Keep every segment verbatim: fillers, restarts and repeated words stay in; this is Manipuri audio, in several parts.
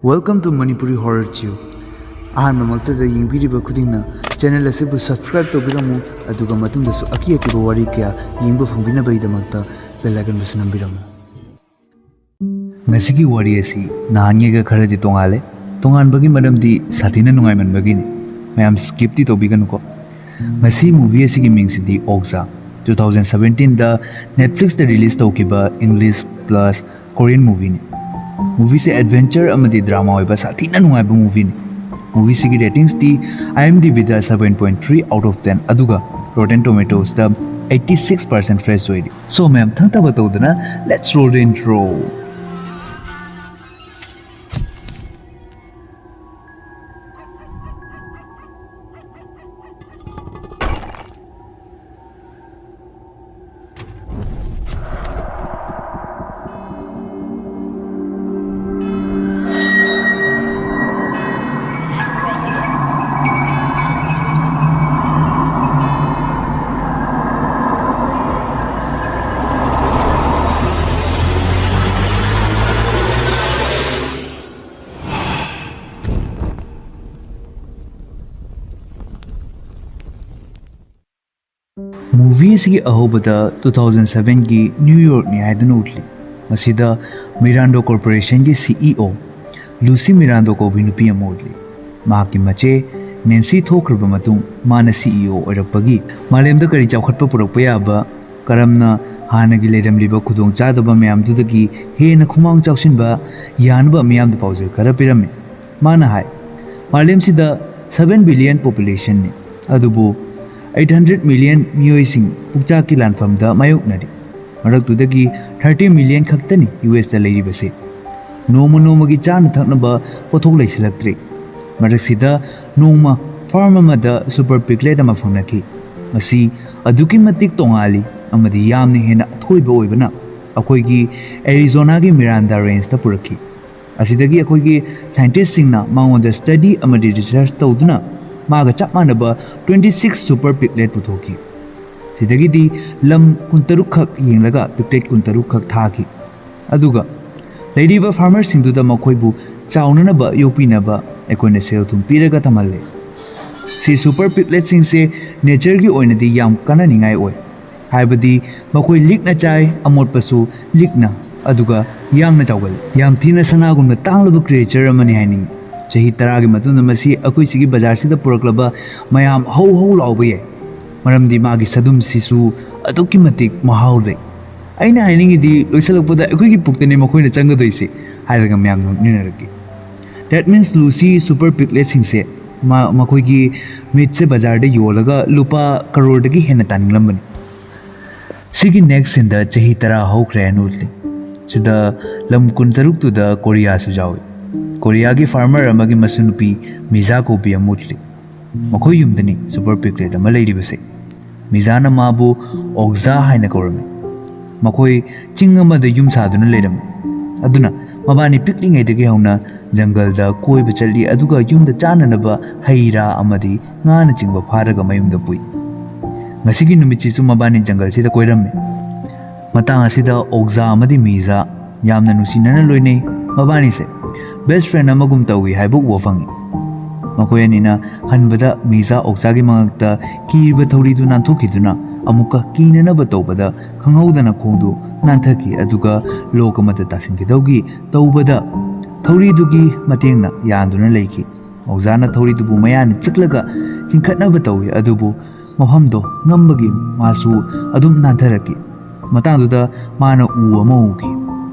Welcome to Manipuri Horror Chew. ꯑꯍꯥꯟꯕꯃꯛꯇꯗ ꯌꯦꯡꯕꯤꯔꯤꯕ ꯈꯨꯗꯤꯡꯅ ꯆꯦꯅꯦꯜ ꯑꯁꯤꯕꯨ ꯁꯕꯁꯀ꯭ꯔꯥꯏꯕ ꯇꯧꯕꯤꯔꯝꯃꯨ, ꯑꯗꯨꯒ ꯃꯇꯨꯡꯗꯁꯨ ꯑꯀꯤ ꯑꯀꯤꯕ ꯋꯥꯔꯤ ꯀꯌꯥ ꯌꯦꯡꯕ ꯐꯪꯕꯤꯅꯕꯒꯤꯗꯃꯛꯇ ꯕꯦꯜ ꯑꯥꯏꯀꯟꯕꯨꯁꯨ ꯅꯝꯕꯤꯔꯝꯃꯨ꯫ ꯉꯁꯤꯒꯤ ꯋꯥꯔꯤ ꯑꯁꯤ ꯅꯍꯥꯟꯉꯩꯒ ꯈꯔꯗꯤ ꯇꯣꯉꯥꯜꯂꯦ꯫ ꯇꯣꯉꯥꯟꯕꯒꯤ ꯃꯔꯝꯗꯤ ꯁꯥꯊꯤꯅ ꯅꯨꯡꯉꯥꯏꯃꯟꯕꯒꯤꯅꯤ꯫ ꯃꯌꯥꯝ ꯁ꯭ꯀꯤꯞꯇꯤ ꯇꯧꯕꯤꯒꯅꯨꯀꯣ꯫ ꯉꯁꯤ ꯃꯨꯚꯤ ꯑꯁꯤꯒꯤ ꯃꯤꯡꯁꯤꯗꯤ ꯑꯣꯛꯖꯥ, ꯇꯨ ꯊꯥꯎꯖꯟ ꯁꯕꯦꯟꯇꯤꯟꯗ ꯅꯦꯠꯐ꯭ꯂꯤꯛꯁꯇ ꯔꯤꯂꯤꯁ ꯇꯧꯈꯤꯕ ꯏꯪꯂꯤꯁ ꯄ꯭ꯂꯁ ꯀꯣꯔꯤꯌꯟ ꯃꯨꯚꯤꯅꯤ꯫ ꯃꯨꯚꯤꯁꯦ ꯑꯦꯗꯚꯦꯟꯆꯔ ꯑꯃꯗꯤ ꯗ꯭ꯔꯥꯃꯥ ꯑꯣꯏꯕ ꯁꯥꯊꯤꯅ ꯅꯨꯡꯉꯥꯏꯕ ꯃꯨꯚꯤꯅꯤ꯫ ꯃꯨꯚꯤꯁꯤꯒꯤ ꯔꯦꯇꯤꯡꯁꯇꯤ IMDbꯗ seven point three out of ten, ꯑꯗꯨꯒ Rotten Tomatoesꯇ eighty six percent fresh ꯑꯣꯏꯔꯤ꯫ ꯁꯣ ꯃꯌꯥꯝ ꯊꯪꯊꯕ ꯇꯧꯗꯅ, let's roll the intro꯫ Movie ꯑꯁꯤꯒꯤ ꯑꯍꯧꯕꯗ ꯇꯨ ꯊꯥꯎꯖꯟ ꯁꯕꯦꯟꯒꯤ ꯅ꯭ꯌꯨ ꯌꯣꯔꯛꯅꯤ ꯍꯥꯏꯗꯨꯅ ꯎꯠꯂꯤ꯫ ꯃꯁꯤꯗ ꯃꯤꯔꯥꯟꯗꯣ ꯀꯣꯔꯄꯣꯔꯦꯁꯟꯒꯤ CEO ꯂꯨꯁꯤ ꯃꯤꯔꯥꯟꯗꯣ ꯀꯧꯕꯤ ꯅꯨꯄꯤ ꯑꯃ ꯎꯠꯂꯤ꯫ ꯃꯍꯥꯛꯀꯤ ꯃꯆꯦ ꯅꯦꯟꯁꯤ ꯊꯣꯛꯈ꯭ꯔꯕ ꯃꯇꯨꯡ, ꯃꯥꯅ CEO ꯑꯣꯏꯔꯛꯄꯒꯤ ꯃꯥꯂꯦꯝꯗ ꯀꯔꯤ ꯆꯥꯎꯈꯠꯄ ꯄꯨꯔꯛꯄ ꯌꯥꯕ, ꯀꯔꯝꯅ ꯍꯥꯟꯅꯒꯤ ꯂꯩꯔꯝꯂꯤꯕ ꯈꯨꯗꯣꯡꯆꯥꯗꯕ ꯃꯌꯥꯝꯗꯨꯗꯒꯤ ꯍꯦꯟꯅ ꯈꯨꯃꯥꯡ ꯆꯥꯎꯁꯤꯟꯕ ꯌꯥꯅꯕ ꯃꯤꯌꯥꯝꯗ ꯄꯥꯎꯖꯦꯜ ꯈꯔ ꯄꯤꯔꯝꯃꯤ꯫ ꯃꯥꯅ ꯍꯥꯏ, ꯃꯥꯂꯦꯝꯁꯤꯗ seven billion populationꯅꯤ, ꯑꯗꯨꯕꯨ eight hundred million ꯃꯤꯑꯣꯏꯁꯤꯡ ꯄꯨꯛꯆꯥꯛꯀꯤ ꯂꯥꯟꯐꯝꯗ ꯃꯥꯌꯣꯛꯅꯔꯤ꯫ ꯃꯔꯛꯇꯨꯗꯒꯤ thirty million ꯈꯛꯇꯅꯤ USꯇ ꯂꯩꯔꯤꯕꯁꯦ꯫ ꯅꯣꯡꯃ ꯅꯣꯡꯃꯒꯤ ꯆꯥꯅ ꯊꯛꯅꯕ ꯄꯣꯠꯊꯣꯛ ꯂꯩꯁꯤꯜꯂꯛꯇ꯭ꯔꯦ꯫ ꯃꯔꯛꯁꯤꯗ ꯅꯣꯡꯃ ꯐꯥꯔꯝ ꯑꯃꯗ ꯁꯨꯄꯔ ꯄꯤꯒꯂꯦꯠ ꯑꯃ ꯐꯪꯅꯈꯤ꯫ ꯃꯁꯤ ꯑꯗꯨꯛꯀꯤ ꯃꯇꯤꯛ ꯇꯣꯉꯥꯜꯂꯤ ꯑꯃꯗꯤ ꯌꯥꯝꯅ ꯍꯦꯟꯅ ꯑꯊꯣꯏꯕ ꯑꯣꯏꯕꯅ ꯑꯩꯈꯣꯏꯒꯤ ꯑꯦꯔꯤꯖꯣꯅꯥꯒꯤ ꯃꯤꯔꯥꯟꯗꯥ ꯔꯦꯟꯖꯇ ꯄꯨꯔꯛꯈꯤ꯫ ꯑꯁꯤꯗꯒꯤ ꯑꯩꯈꯣꯏꯒꯤ ꯁꯥꯏꯟꯇꯤꯁꯁꯤꯡꯅ ꯃꯉꯣꯟꯗ ꯁ꯭ꯇꯗꯤ ꯑꯃꯗꯤ ꯔꯤꯁꯔꯆ ꯇꯧꯗꯨꯅ ꯃꯥꯒ ꯆꯞ ꯃꯥꯟꯅꯕ twenty six super piglet ꯄꯨꯊꯣꯛꯈꯤ꯫ ꯁꯤꯗꯒꯤꯗꯤ ꯂꯝ ꯀꯨꯟꯇꯔꯨꯛ ꯈꯛ ꯌꯦꯡꯂꯒ ꯄꯤꯒꯂꯦꯠ ꯀꯨꯟꯇꯔꯨꯛ ꯈꯛ ꯊꯥꯈꯤ꯫ ꯑꯗꯨꯒ ꯂꯩꯔꯤꯕ ꯐꯥꯔꯃꯔꯁꯤꯡꯗꯨꯗ ꯃꯈꯣꯏꯕꯨ ꯆꯥꯎꯅꯅꯕ ꯌꯣꯛꯄꯤꯅꯕ ꯑꯩꯈꯣꯏꯅ ꯁꯦꯜ ꯊꯨꯝ ꯄꯤꯔꯒ ꯊꯝꯍꯜꯂꯦ꯫ ꯁꯤ ꯁꯨꯄꯔ ꯄꯤꯛꯂꯦꯠꯁꯤꯡꯁꯦ ꯅꯦꯆꯔꯒꯤ ꯑꯣꯏꯅꯗꯤ ꯌꯥꯝ ꯀꯥꯟꯅꯅꯤꯡꯉꯥꯏ ꯑꯣꯏ, ꯍꯥꯏꯕꯗꯤ ꯃꯈꯣꯏ ꯂꯤꯛꯅ ꯆꯥꯏ, ꯑꯃꯣꯠꯄꯁꯨ ꯂꯤꯛꯅ, ꯑꯗꯨꯒ ꯌꯥꯡꯅ ꯆꯥꯎꯒꯜꯂꯤ꯫ ꯌꯥꯝ ꯊꯤꯅ ꯁꯅꯥꯒꯨꯝꯅ ꯇꯥꯡꯂꯕ ꯀ꯭ꯔꯤꯌꯦꯆꯔ ꯑꯃꯅꯤ ꯍꯥꯏꯅꯤꯡꯏ꯫ ꯆꯍꯤ ꯇꯔꯥꯒꯤ ꯃꯇꯨꯡꯗ ꯃꯁꯤ ꯑꯩꯈꯣꯏ ꯁꯤꯒꯤ ꯕꯖꯥꯔꯁꯤꯗ ꯄꯨꯔꯛꯂꯕ ꯃꯌꯥꯝ ꯍꯧ ꯍꯧ ꯂꯥꯎꯕ ꯌꯥꯏ, ꯃꯔꯝꯗꯤ ꯃꯥꯒꯤ ꯁꯗꯨꯝꯁꯤꯁꯨ ꯑꯗꯨꯛꯀꯤ ꯃꯇꯤꯛ ꯃꯍꯥꯎ ꯂꯩ꯫ ꯑꯩꯅ ꯍꯥꯏꯅꯤꯡꯉꯤꯗꯤ, ꯂꯣꯏꯁꯤꯜꯂꯛꯄꯗ ꯑꯩꯈꯣꯏꯒꯤ ꯄꯨꯛꯇꯅꯤ ꯃꯈꯣꯏꯅ ꯆꯪꯒꯗꯣꯏꯁꯦ ꯍꯥꯏꯔꯒ ꯃꯌꯥꯝ ꯅꯣꯛꯃꯤꯟꯅꯔꯛꯀꯦ꯫ That means ꯂꯨꯁꯤ ꯁꯨꯄꯔ ꯄꯤꯛꯂꯦꯠꯁꯤꯡꯁꯦ ꯃꯥ-, ꯃꯈꯣꯏꯒꯤ ꯃꯤꯠꯁꯦ ꯕꯖꯥꯔꯗ ꯌꯣꯜꯂꯒ ꯂꯨꯄꯥ ꯀꯔꯣꯔꯗꯒꯤ ꯍꯦꯟꯅ ꯇꯥꯅꯤꯡꯂꯝꯕꯅꯤ꯫ ꯁꯤꯒꯤ ꯅꯦꯛꯁ ꯁꯤꯟꯗ ꯆꯍꯤ ꯇꯔꯥ ꯍꯧꯈ꯭ꯔꯦ ꯍꯥꯏꯅ ꯎꯠꯂꯤ꯫ ꯁꯤꯗ ꯂꯝ ꯀꯨꯟꯇꯔꯨꯛꯇꯨꯗ ꯀꯣꯔꯤꯌꯥꯁꯨ ꯌꯥꯎꯏ꯫ ꯀꯣꯔꯤꯌꯥꯒꯤ ꯐꯥꯔꯃꯔ ꯑꯃꯒꯤ ꯃꯁꯨꯅꯨꯄꯤ ꯃꯤꯖꯥ ꯀꯧꯕꯤ ꯑꯃ ꯎꯠꯂꯤ꯫ ꯃꯈꯣꯏ ꯌꯨꯝꯗꯅꯤ ꯁꯨꯄꯔ ꯄꯤꯛꯂꯦꯠ ꯑꯃ ꯂꯩꯔꯤꯕꯁꯦ꯫ ꯃꯤꯖꯥꯅ ꯃꯥꯕꯨ ꯑꯣꯛꯖꯥ ꯍꯥꯏꯅ ꯀꯧꯔꯝꯃꯤ꯫ ꯃꯈꯣꯏ ꯆꯤꯡ ꯑꯃꯗ ꯌꯨꯝ ꯁꯥꯗꯨꯅ ꯂꯩꯔꯝꯃꯤ꯫ ꯑꯗꯨꯅ ꯃꯕꯥꯅꯤ ꯄꯤꯛꯂꯤꯉꯩꯗꯒꯤ ꯍꯧꯅ ꯖꯪꯒꯜꯗ ꯀꯣꯏꯕ ꯆꯠꯂꯤ, ꯑꯗꯨꯒ ꯌꯨꯝꯗ ꯆꯥꯅꯅꯕ ꯍꯩ ꯔꯥ ꯑꯃꯗꯤ ꯉꯥꯅꯆꯤꯡꯕ ꯐꯥꯔꯒ ꯃꯌꯨꯝꯗ ꯄꯨꯏ꯫ ꯉꯁꯤꯒꯤ ꯅꯨꯃꯤꯠꯁꯤꯁꯨ ꯃꯕꯥꯅꯤ ꯖꯪꯒꯜꯁꯤꯗ ꯀꯣꯏꯔꯝꯃꯤ꯫ ꯃꯇꯥꯡ ꯑꯁꯤꯗ ꯑꯣꯛꯖꯥ ꯑꯃꯗꯤ ꯃꯤꯖꯥ ꯌꯥꯝꯅ ꯅꯨꯡꯁꯤꯅꯅ ꯂꯣꯏꯅꯩ꯫ ꯃꯕꯥꯅꯤꯁꯦ ꯕꯦꯁ ꯐ꯭ꯔꯦꯟ ꯑꯃꯒꯨꯝ ꯇꯧꯏ ꯍꯥꯏꯕ ꯎꯕ ꯐꯪꯏ꯫ ꯃꯈꯣꯏ ꯑꯅꯤꯅ ꯍꯟꯕꯗ ꯃꯤꯖꯥ ꯑꯣꯛꯖꯥꯒꯤ ꯃꯉꯛꯇ ꯀꯤꯔꯤꯕ ꯊꯧꯔꯤꯗꯨ ꯅꯥꯟꯊꯣꯛꯈꯤꯗꯨꯅ ꯑꯃꯨꯛꯀ ꯀꯤꯅꯅꯕ ꯇꯧꯕꯗ ꯈꯪꯍꯧꯗꯅ ꯈꯣꯡꯗꯨ ꯅꯥꯟꯊꯈꯤ, ꯑꯗꯨꯒ ꯂꯣꯛ ꯑꯃꯗ ꯇꯥꯁꯤꯟꯈꯤꯗꯧꯒꯤ ꯇꯧꯕꯗ ꯊꯧꯔꯤꯗꯨꯒꯤ ꯃꯇꯦꯡꯅ ꯌꯥꯟꯗꯨꯅ ꯂꯩꯈꯤ꯫ ꯑꯣꯛꯖꯥꯅ ꯊꯧꯔꯤꯗꯨꯕꯨ ꯃꯌꯥꯅ ꯆꯤꯛꯂꯒ ꯆꯤꯡꯈꯠꯅꯕ ꯇꯧꯏ, ꯑꯗꯨꯕꯨ ꯃꯐꯝꯗꯣ ꯉꯝꯕꯒꯤ ꯃꯥꯁꯨ ꯑꯗꯨꯝ ꯅꯥꯟꯊꯔꯛꯈꯤ꯫ ꯃꯇꯥꯡꯗꯨꯗ ꯃꯥꯅ ꯎ ꯑꯃ ꯎꯈꯤ꯫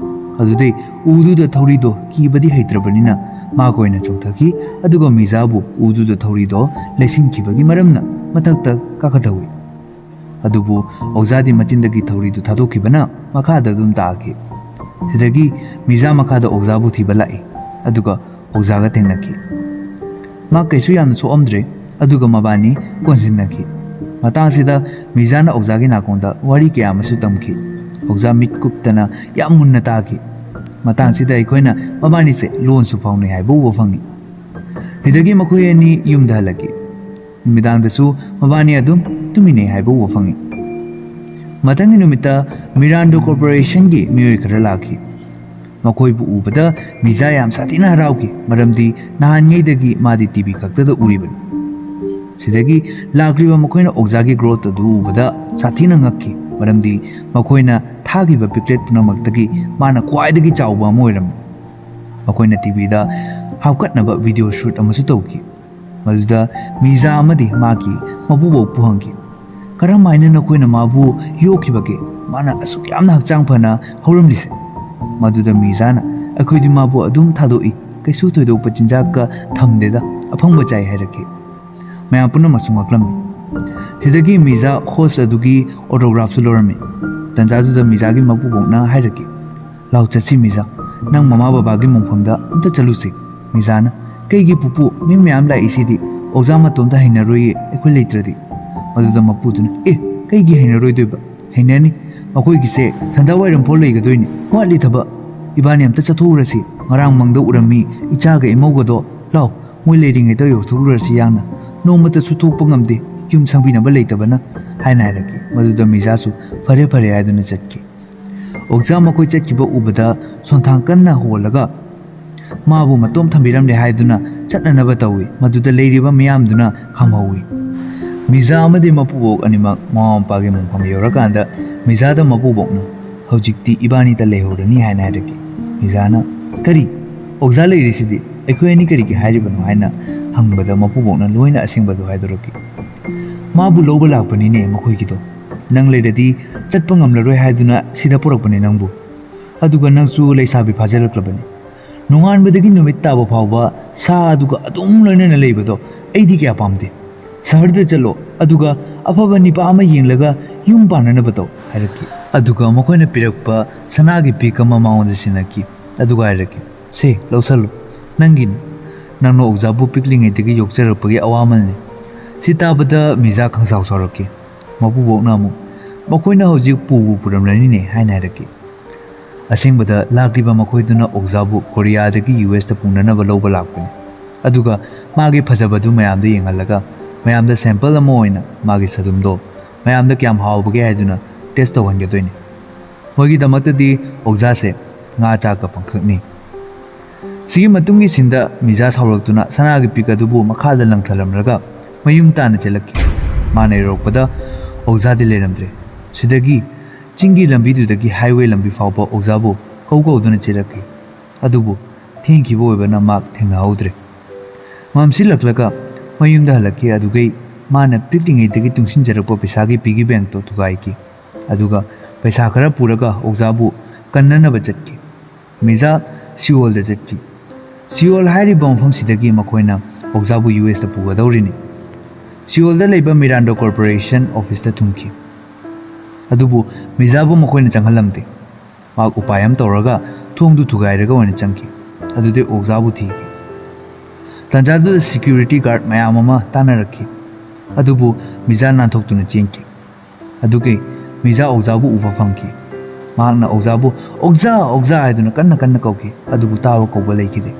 ꯑꯗꯨꯗꯩ ꯎꯗꯨꯗ ꯊꯧꯔꯤꯗꯣ ꯀꯤꯕꯗꯤ ꯍꯩꯇ꯭ꯔꯕꯅꯤꯅ ꯃꯥ ꯀꯣꯏꯅ ꯆꯣꯡꯊꯈꯤ, ꯑꯗꯨꯒ ꯃꯤꯖꯥꯕꯨ ꯎꯗꯨꯗ ꯊꯧꯔꯤꯗꯣ ꯂꯩꯁꯤꯟꯈꯤꯕꯒꯤ ꯃꯔꯝꯅ ꯃꯊꯛꯇ ꯀꯥꯈꯠꯍꯧꯏ꯫ ꯑꯗꯨꯕꯨ ꯑꯣꯛꯖꯥꯗꯤ ꯃꯆꯤꯟꯗꯒꯤ ꯊꯧꯔꯤꯗꯨ ꯊꯥꯗꯣꯛꯈꯤꯕꯅ ꯃꯈꯥꯗ ꯑꯗꯨꯝ ꯇꯥꯈꯤ꯫ ꯁꯤꯗꯒꯤ ꯃꯤꯖꯥ ꯃꯈꯥꯗ ꯑꯣꯛꯖꯥꯕꯨ ꯊꯤꯕ ꯂꯥꯛꯏ, ꯑꯗꯨꯒ ꯑꯣꯛꯖꯥꯒ ꯊꯦꯡꯅꯈꯤ꯫ ꯃꯥ ꯀꯩꯁꯨ ꯌꯥꯝꯅ ꯁꯣꯛꯑꯝꯗ꯭ꯔꯦ, ꯑꯗꯨꯒ ꯃꯕꯥꯅꯤ ꯀꯣꯟꯁꯤꯟꯅꯈꯤ꯫ ꯃꯇꯥꯡꯁꯤꯗ ꯃꯤꯖꯥꯅ ꯑꯣꯛꯖꯥꯒꯤ ꯅꯥꯀꯣꯡꯗ ꯋꯥꯔꯤ ꯀꯌꯥ ꯑꯃꯁꯨ ꯇꯝꯈꯤ꯫ ꯑꯣꯛꯖꯥ ꯃꯤꯠ ꯀꯨꯞꯇꯅ ꯌꯥꯝ ꯃꯨꯟꯅ ꯇꯥꯈꯤ꯫ ꯃꯇꯥꯡꯁꯤꯗ ꯑꯩꯈꯣꯏꯅ ꯃꯕꯥꯅꯤꯁꯦ ꯂꯣꯟꯁꯨ ꯐꯥꯎꯅꯩ ꯍꯥꯏꯕ ꯎꯕ ꯐꯪꯉꯤ꯫ ꯁꯤꯗꯒꯤ ꯃꯈꯣꯏ ꯑꯅꯤ ꯌꯨꯝꯗ ꯍꯜꯂꯛꯈꯤ꯫ ꯅꯨꯃꯤꯗꯥꯡꯗꯁꯨ ꯃꯕꯥꯅꯤ ꯑꯗꯨꯝ ꯇꯨꯃꯤꯟꯅꯩ ꯍꯥꯏꯕ ꯎꯕ ꯐꯪꯉꯤ꯫ ꯃꯊꯪꯒꯤ ꯅꯨꯃꯤꯠꯇ ꯃꯤꯔꯥꯟꯗꯣ ꯀꯣꯔꯄꯣꯔꯦꯁꯟꯒꯤ ꯃꯤꯑꯣꯏ ꯈꯔ ꯂꯥꯛꯈꯤ꯫ ꯃꯈꯣꯏꯕꯨ ꯎꯕꯗ ꯃꯤꯖꯥ ꯌꯥꯝ ꯁꯥꯊꯤꯅ ꯍꯔꯥꯎꯈꯤ, ꯃꯔꯝꯗꯤ ꯅꯍꯥꯟꯉꯩꯗꯒꯤ ꯃꯥꯗꯤ ꯇꯤꯚꯤ ꯈꯛꯇꯗ ꯎꯔꯤꯕꯅꯤ꯫ ꯁꯤꯗꯒꯤ ꯂꯥꯛꯂꯤꯕ ꯃꯈꯣꯏꯅ ꯑꯣꯛꯖꯥꯒꯤ growth ꯑꯗꯨ ꯎꯕꯗ ꯁꯥꯊꯤꯅ ꯉꯛꯈꯤ, ꯃꯔꯝꯗꯤ ꯃꯈꯣꯏꯅ ꯊꯥꯈꯤꯕ piglet ꯄꯨꯝꯅꯃꯛꯇꯒꯤ ꯃꯥꯅ ꯈ꯭ꯋꯥꯏꯗꯒꯤ ꯆꯥꯎꯕ ꯑꯃ ꯑꯣꯏꯔꯝꯃꯤ꯫ ꯃꯈꯣꯏꯅ ꯇꯤꯚꯤꯗ ꯍꯥꯞꯀꯠꯅꯕ video shoot ꯑꯃꯁꯨ ꯇꯧꯈꯤ꯫ ꯃꯗꯨꯗ ꯃꯤꯖꯥ ꯑꯃꯗꯤ ꯃꯥꯒꯤ ꯃꯄꯨꯕꯣꯛꯄꯨ ꯍꯪꯈꯤ, "ꯀꯔꯝꯍꯥꯏꯅ ꯅꯈꯣꯏꯅ ꯃꯥꯕꯨ ꯌꯣꯛꯈꯤꯕꯒꯦ? ꯃꯥꯅ ꯑꯁꯨꯛ ꯌꯥꯝꯅ ꯍꯛꯆꯥꯡ ꯐꯅ ꯍꯧꯔꯝꯂꯤꯁꯦ?" ꯃꯗꯨꯗ ꯃꯤꯖꯥꯅ, "ꯑꯩꯈꯣꯏꯗꯤ ꯃꯥꯕꯨ ꯑꯗꯨꯝ ꯊꯥꯗꯣꯛꯏ, ꯀꯩꯁꯨ ꯊꯣꯏꯗꯣꯛꯄ ꯆꯤꯟꯖꯥꯛꯀ ꯊꯝꯗꯦꯗ, ꯑꯐꯪꯕ ꯆꯥꯏ" ꯍꯥꯏꯔꯛꯈꯤ꯫ ꯃꯌꯥꯝ ꯄꯨꯝꯅꯃꯛꯁꯨ ꯉꯛꯂꯝꯃꯤ꯫ ꯁꯤꯗꯒꯤ ꯃꯤꯖꯥ host ꯑꯗꯨꯒꯤ autograph ꯁꯨ ꯂꯧꯔꯝꯃꯤ꯫ ꯇꯟꯖꯥꯗꯨꯗ ꯃꯤꯖꯥꯒꯤ ꯃꯄꯨꯕꯣꯛꯅ ꯍꯥꯏꯔꯛꯈꯤ, "ꯂꯥꯎ ꯆꯠꯁꯤ ꯃꯤꯖꯥ, ꯅꯪ ꯃꯃꯥ ꯕꯕꯥꯒꯤ ꯃꯣꯡꯐꯝꯗ ꯑꯝꯇ ꯆꯠꯂꯨꯁꯤ꯫" ꯃꯤꯖꯥꯅ, "ꯀꯩꯒꯤ ꯄꯨꯄꯨ? ꯃꯤ ꯃꯌꯥꯝ ꯂꯥꯛꯏꯁꯤꯗꯤ, ꯑꯣꯛꯖꯥ ꯃꯇꯣꯝꯇ ꯍꯩꯅꯔꯣꯏꯌꯦ ꯑꯩꯈꯣꯏ ꯂꯩꯇ꯭ꯔꯗꯤ꯫" ꯃꯗꯨꯗ ꯃꯄꯨꯗꯨꯅ, "ꯑꯦ, ꯀꯩꯒꯤ ꯍꯩꯅꯔꯣꯏꯗꯣꯏꯕ? ꯍꯩꯅꯅꯤ, ꯃꯈꯣꯏꯒꯤꯁꯦ ꯊꯟꯗꯥ ꯋꯥꯏꯔꯝ ꯐꯥꯎ ꯂꯩꯒꯗꯣꯏꯅꯤ, ꯋꯥꯠꯂꯤ ꯊꯕꯛ꯫ ꯏꯕꯥꯅꯤ ꯑꯝꯇ ꯆꯠꯊꯣꯛꯎꯔꯁꯤ, ꯉꯔꯥꯡ ꯃꯪꯗ ꯎꯔꯝꯃꯤ ꯏꯆꯥꯒ ꯏꯃꯧꯒꯗꯣ, ꯂꯥꯎ, ꯃꯣꯏ ꯂꯩꯔꯤꯉꯩꯗ ꯌꯧꯊꯣꯛꯂꯨꯔꯁꯤ ꯌꯥꯡꯅ, ꯅꯣꯡꯃꯇꯁꯨ ꯊꯣꯛꯄ ꯉꯝꯗꯦ ꯌꯨꯝ ꯁꯪꯕꯤꯅꯕ ꯂꯩꯇꯕꯅ" ꯍꯥꯏꯅ ꯍꯥꯏꯔꯛꯈꯤ꯫ ꯃꯗꯨꯗ ꯃꯤꯖꯥꯁꯨ "ꯐꯔꯦ ꯐꯔꯦ" ꯍꯥꯏꯗꯨꯅ ꯆꯠꯈꯤ꯫ ꯑꯣꯛꯖꯥ ꯃꯈꯣꯏ ꯆꯠꯈꯤꯕ ꯎꯕꯗ ꯁꯣꯟꯊꯥꯡ ꯀꯟꯅ ꯍꯣꯜꯂꯒ ꯃꯥꯕꯨ ꯃꯇꯣꯝ ꯊꯝꯕꯤꯔꯝꯂꯦ ꯍꯥꯏꯗꯨꯅ ꯆꯠꯅꯅꯕ ꯇꯧꯏ꯫ ꯃꯗꯨꯗ ꯂꯩꯔꯤꯕ ꯃꯤꯌꯥꯝꯗꯨꯅ ꯈꯝꯍꯧꯏ꯫ ꯃꯤꯖꯥ ꯑꯃꯗꯤ ꯃꯄꯨꯕꯣꯛ ꯑꯅꯤꯃꯛ ꯃꯃꯥ ꯃꯄꯥꯒꯤ ꯃꯣꯡꯐꯝ ꯌꯧꯔꯀꯥꯟꯗ ꯃꯤꯖꯥꯗ ꯃꯄꯨꯕꯣꯛꯅ, "ꯍꯧꯖꯤꯛꯇꯤ ꯏꯕꯥꯅꯤꯇ ꯂꯩꯍꯧꯔꯅꯤ" ꯍꯥꯏꯅ ꯍꯥꯏꯔꯛꯈꯤ꯫ ꯃꯤꯖꯥꯅ, "ꯀꯔꯤ? ꯑꯣꯛꯖꯥ ꯂꯩꯔꯤꯁꯤꯗꯤ ꯑꯩꯈꯣꯏ ꯑꯅꯤ ꯀꯔꯤꯒꯤ ꯍꯥꯏꯔꯤꯕꯅꯣ?" ꯍꯥꯏꯅ ꯍꯪꯕꯗ ꯃꯄꯨꯕꯣꯛꯅ ꯂꯣꯏꯅ ꯑꯁꯦꯡꯕꯗꯨ ꯍꯥꯏꯗꯣꯔꯛꯈꯤ꯫ "ꯃꯥꯕꯨ ꯂꯧꯕ ꯂꯥꯛꯄꯅꯤꯅꯦ ꯃꯈꯣꯏꯒꯤꯗꯣ꯫ ꯅꯪ ꯂꯩꯔꯗꯤ ꯆꯠꯄ ꯉꯝꯂꯔꯣꯏ ꯍꯥꯏꯗꯨꯅ ꯁꯤꯗ ꯄꯨꯔꯛꯄꯅꯦ ꯅꯪꯕꯨ꯫ ꯑꯗꯨꯒ ꯅꯪꯁꯨ ꯂꯩꯁꯥꯕꯤ ꯐꯥꯖꯤꯜꯂꯛꯂꯕꯅꯤ꯫ ꯅꯣꯡꯉꯥꯟꯕꯗꯒꯤ ꯅꯨꯃꯤꯠ ꯇꯥꯕ ꯐꯥꯎꯕ ꯁꯥ ꯑꯗꯨꯒ ꯑꯗꯨꯝ ꯂꯣꯏꯅꯅ ꯂꯩꯕꯗꯣ ꯑꯩꯗꯤ ꯀꯌꯥ ꯄꯥꯝꯗꯦ꯫ ꯁꯍꯔꯗ ꯆꯠꯂꯣ, ꯑꯗꯨꯒ ꯑꯐꯕ ꯅꯤꯄꯥ ꯑꯃ ꯌꯦꯡꯂꯒ ꯌꯨꯝ ꯄꯥꯟꯅꯅꯕ ꯇꯧ" ꯍꯥꯏꯔꯛꯈꯤ꯫ ꯑꯗꯨꯒ ꯃꯈꯣꯏꯅ ꯄꯤꯔꯛꯄ ꯁꯅꯥꯒꯤ ꯄꯤꯛ ꯑꯃ ꯃꯉꯣꯟꯗ ꯁꯤꯟꯅꯈꯤ꯫ ꯑꯗꯨꯒ ꯍꯥꯏꯔꯛꯈꯤ, "ꯁꯦ, ꯂꯧꯁꯜꯂꯨ, ꯅꯪꯒꯤꯅꯤ꯫ ꯅꯪꯅ ꯑꯣꯛꯖꯥꯕꯨ ꯄꯤꯛꯂꯤꯉꯩꯗꯒꯤ ꯌꯣꯛꯆꯔꯛꯄꯒꯤ ꯑꯋꯥꯃꯜꯅꯤ꯫" ꯁꯤ ꯇꯥꯕꯗ ꯃꯤꯖꯥ ꯈꯪꯁꯥꯎ ꯁꯥꯎꯔꯛꯈꯤ꯫ ꯃꯄꯨꯕꯣꯛꯅ ꯑꯃꯨꯛ, "ꯃꯈꯣꯏꯅ ꯍꯧꯖꯤꯛ ꯄꯨꯕꯨ ꯄꯨꯔꯝꯂꯅꯤꯅꯦ" ꯍꯥꯏꯅ ꯍꯥꯏꯔꯛꯈꯤ꯫ ꯑꯁꯦꯡꯕꯗ ꯂꯥꯛꯂꯤꯕ ꯃꯈꯣꯏꯗꯨꯅ ꯑꯣꯛꯖꯥꯕꯨ ꯀꯣꯔꯤꯌꯥꯗꯒꯤ ꯌꯨ ꯑꯦꯁꯇ ꯄꯨꯅꯅꯕ ꯂꯧꯕ ꯂꯥꯛꯄꯅꯤ꯫ ꯑꯗꯨꯒ ꯃꯥꯒꯤ ꯐꯖꯕꯗꯨ ꯃꯌꯥꯝꯗ ꯌꯦꯡꯍꯜꯂꯒ ꯃꯌꯥꯝꯗ sample ꯑꯃ ꯑꯣꯏꯅ ꯃꯥꯒꯤ ꯁꯗꯨꯝꯗꯣ ꯃꯌꯥꯝꯗ ꯀꯌꯥꯝ ꯍꯥꯎꯕꯒꯦ ꯍꯥꯏꯗꯨꯅ test ꯇꯧꯍꯟꯒꯗꯣꯏꯅꯤ꯫ ꯃꯣꯏꯒꯤꯗꯃꯛꯇꯗꯤ ꯑꯣꯛꯖꯥꯁꯦ ꯉꯥ ꯆꯥꯛꯀ ꯄꯪꯈꯛꯅꯤ꯫ ꯁꯤꯒꯤ ꯃꯇꯨꯡꯒꯤ ꯁꯤꯟꯗ ꯃꯤꯖꯥ ꯁꯥꯎꯔꯛꯇꯨꯅ ꯁꯅꯥꯒꯤ ꯄꯤꯛ ꯑꯗꯨꯕꯨ ꯃꯈꯥꯗ ꯂꯪꯊꯔꯝꯂꯒ ꯃꯌꯨꯝ ꯇꯥꯅ ꯆꯦꯜꯂꯛꯈꯤ꯫ ꯃꯥꯅ ꯌꯧꯔꯛꯄꯗ ꯑꯣꯖꯥꯗꯤ ꯂꯩꯔꯝꯗ꯭ꯔꯦ꯫ ꯁꯤꯗꯒꯤ ꯆꯤꯡꯒꯤ ꯂꯝꯕꯤꯗꯨꯗꯒꯤ ꯍꯥꯏꯋꯦ ꯂꯝꯕꯤ ꯐꯥꯎꯕ ꯑꯣꯖꯥꯕꯨ ꯀꯧ ꯀꯧꯗꯨꯅ ꯆꯦꯜꯂꯛꯈꯤ꯫ ꯑꯗꯨꯕꯨ ꯊꯦꯡꯈꯤꯕ ꯑꯣꯏꯕꯅ ꯃꯍꯥꯛ ꯊꯦꯡꯅꯍꯧꯗ꯭ꯔꯦ꯫ ꯃꯝꯁꯤꯜꯂꯛꯂꯒ ꯃꯌꯨꯝꯗ ꯍꯜꯂꯛꯈꯤ꯫ ꯑꯗꯨꯒꯩ ꯃꯥꯅ ꯄꯤꯛꯂꯤꯉꯩꯗꯒꯤ ꯇꯨꯡꯁꯤꯟꯖꯔꯛꯄ ꯄꯩꯁꯥꯒꯤ ꯄꯤꯒꯤ ꯕꯦꯡꯛꯇꯣ ꯊꯨꯒꯥꯏꯈꯤ꯫ ꯑꯗꯨꯒ ꯄꯩꯁꯥ ꯈꯔ ꯄꯨꯔꯒ ꯑꯣꯖꯥꯕꯨ ꯀꯟꯅꯅꯕ ꯆꯠꯈꯤ꯫ ꯃꯤꯖꯥ ꯁꯤꯑꯣꯜꯗ ꯆꯠꯈꯤ꯫ ꯁꯤꯑꯣꯜ ꯍꯥꯏꯔꯤꯕ ꯃꯐꯝꯁꯤꯗꯒꯤ ꯃꯈꯣꯏꯅ ꯑꯣꯖꯥꯕꯨ ꯌꯨ ꯑꯦꯁꯇ ꯄꯨꯒꯗꯧꯔꯤꯅꯤ꯫ ꯁꯤꯑꯣꯜꯗ ꯂꯩꯕ ꯃꯤꯔꯥꯟꯗꯣ ꯀꯣꯔꯄꯣꯔꯦꯁꯟ ꯑꯣꯐꯤꯁꯇ ꯊꯨꯡꯈꯤ꯫ ꯑꯗꯨꯕꯨ ꯃꯤꯖꯥꯕꯨ ꯃꯈꯣꯏꯅ ꯆꯪꯍꯜꯂꯝꯗꯦ꯫ ꯃꯍꯥꯛ ꯎꯄꯥꯏ ꯑꯃ ꯇꯧꯔꯒ ꯊꯣꯡꯗꯨ ꯊꯨꯒꯥꯏꯔꯒ ꯑꯣꯏꯅ ꯆꯪꯈꯤ꯫ ꯑꯗꯨꯗꯤ ꯑꯣꯖꯥꯕꯨ ꯊꯤꯈꯤ꯫ ꯇꯥꯟꯖꯥꯗꯨꯗ ꯁꯦꯀ꯭ꯌꯨꯔꯤꯇꯤ ꯒꯥꯔꯗ ꯃꯌꯥꯝ ꯑꯃ ꯇꯥꯟꯅꯔꯛꯈꯤ꯫ ꯑꯗꯨꯕꯨ ꯃꯤꯖꯥ ꯅꯥꯟꯊꯣꯛꯇꯨꯅ ꯆꯦꯟꯈꯤ꯫ ꯑꯗꯨꯒꯤ ꯃꯤꯖꯥ ꯑꯣꯖꯥꯕꯨ ꯎꯕ ꯐꯪꯈꯤ꯫ ꯃꯍꯥꯛꯅ ꯑꯣꯖꯥꯕꯨ "ꯑꯣꯖꯥ, ꯑꯣꯖꯥ" ꯍꯥꯏꯗꯨꯅ ꯀꯟꯅ ꯀꯟꯅ ꯀꯧꯈꯤ꯫ ꯑꯗꯨꯕꯨ ꯇꯥꯕ ꯀꯧꯕ ꯂꯩꯈꯤꯗꯦ꯫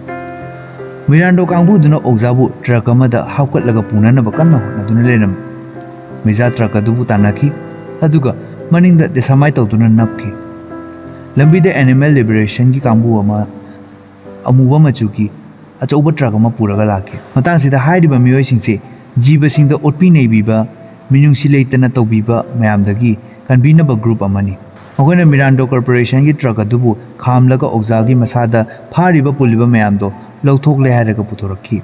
ꯃꯤꯔꯥꯟꯗꯣ ꯀꯥꯡꯕꯨꯗꯨꯅ ꯑꯣꯖꯥꯕꯨ ꯇ꯭ꯔꯛ ꯑꯃꯗ ꯍꯥꯞꯀꯠꯂꯒ ꯄꯨꯅꯅꯕ ꯀꯟꯅ ꯍꯣꯠꯅꯗꯨꯅ ꯂꯩꯔꯝꯃꯤ꯫ ꯃꯤꯖꯥ ꯇ꯭ꯔꯛ ꯑꯗꯨꯕꯨ ꯇꯥꯟꯅꯈꯤ꯫ ꯑꯗꯨꯒ ꯃꯅꯤꯡꯗ ꯗꯦꯁꯥꯃꯥꯏ ꯇꯧꯗꯨꯅ ꯅꯞꯈꯤ꯫ ꯂꯝꯕꯤꯗ ꯑꯦꯅꯤꯃꯦꯜ ꯂꯤꯕꯔꯦꯁꯟꯒꯤ ꯀꯥꯡꯕꯨ ꯑꯃ ꯑꯃꯨꯕ ꯃꯆꯨꯒꯤ ꯑꯆꯧꯕ ꯇ꯭ꯔꯛ ꯑꯃ ꯄꯨꯔꯒ ꯂꯥꯛꯈꯤ꯫ ꯃꯇꯥꯡꯁꯤꯗ ꯍꯥꯏꯔꯤꯕ ꯃꯤꯑꯣꯏꯁꯤꯡꯁꯦ ꯖꯤꯕꯁꯤꯡꯗ ꯑꯣꯠꯄꯤ ꯅꯩꯕꯤꯕ, ꯃꯤꯅꯨꯡꯁꯤ ꯂꯩꯇꯅ ꯇꯧꯕꯤꯕ ꯃꯌꯥꯝꯗꯒꯤ ꯀꯟꯕꯤꯅꯕ ꯒ꯭ꯔꯨꯞ ꯑꯃꯅꯤ꯫ ꯃꯈꯣꯏꯅ ꯃꯤꯔꯥꯟꯗꯣ ꯀꯣꯔꯄꯣꯔꯦꯁꯟꯒꯤ ꯇ꯭ꯔꯛ ꯑꯗꯨꯕꯨ ꯈꯥꯝꯂꯒ ꯑꯣꯖꯥꯒꯤ ꯃꯁꯥꯗ ꯐꯥꯔꯤꯕ ꯄꯨꯜꯂꯤꯕ ꯃꯌꯥꯝꯗꯣ ꯂꯧꯊꯣꯛꯂꯦ ꯍꯥꯏꯔꯒ ꯄꯨꯊꯣꯔꯛꯈꯤ꯫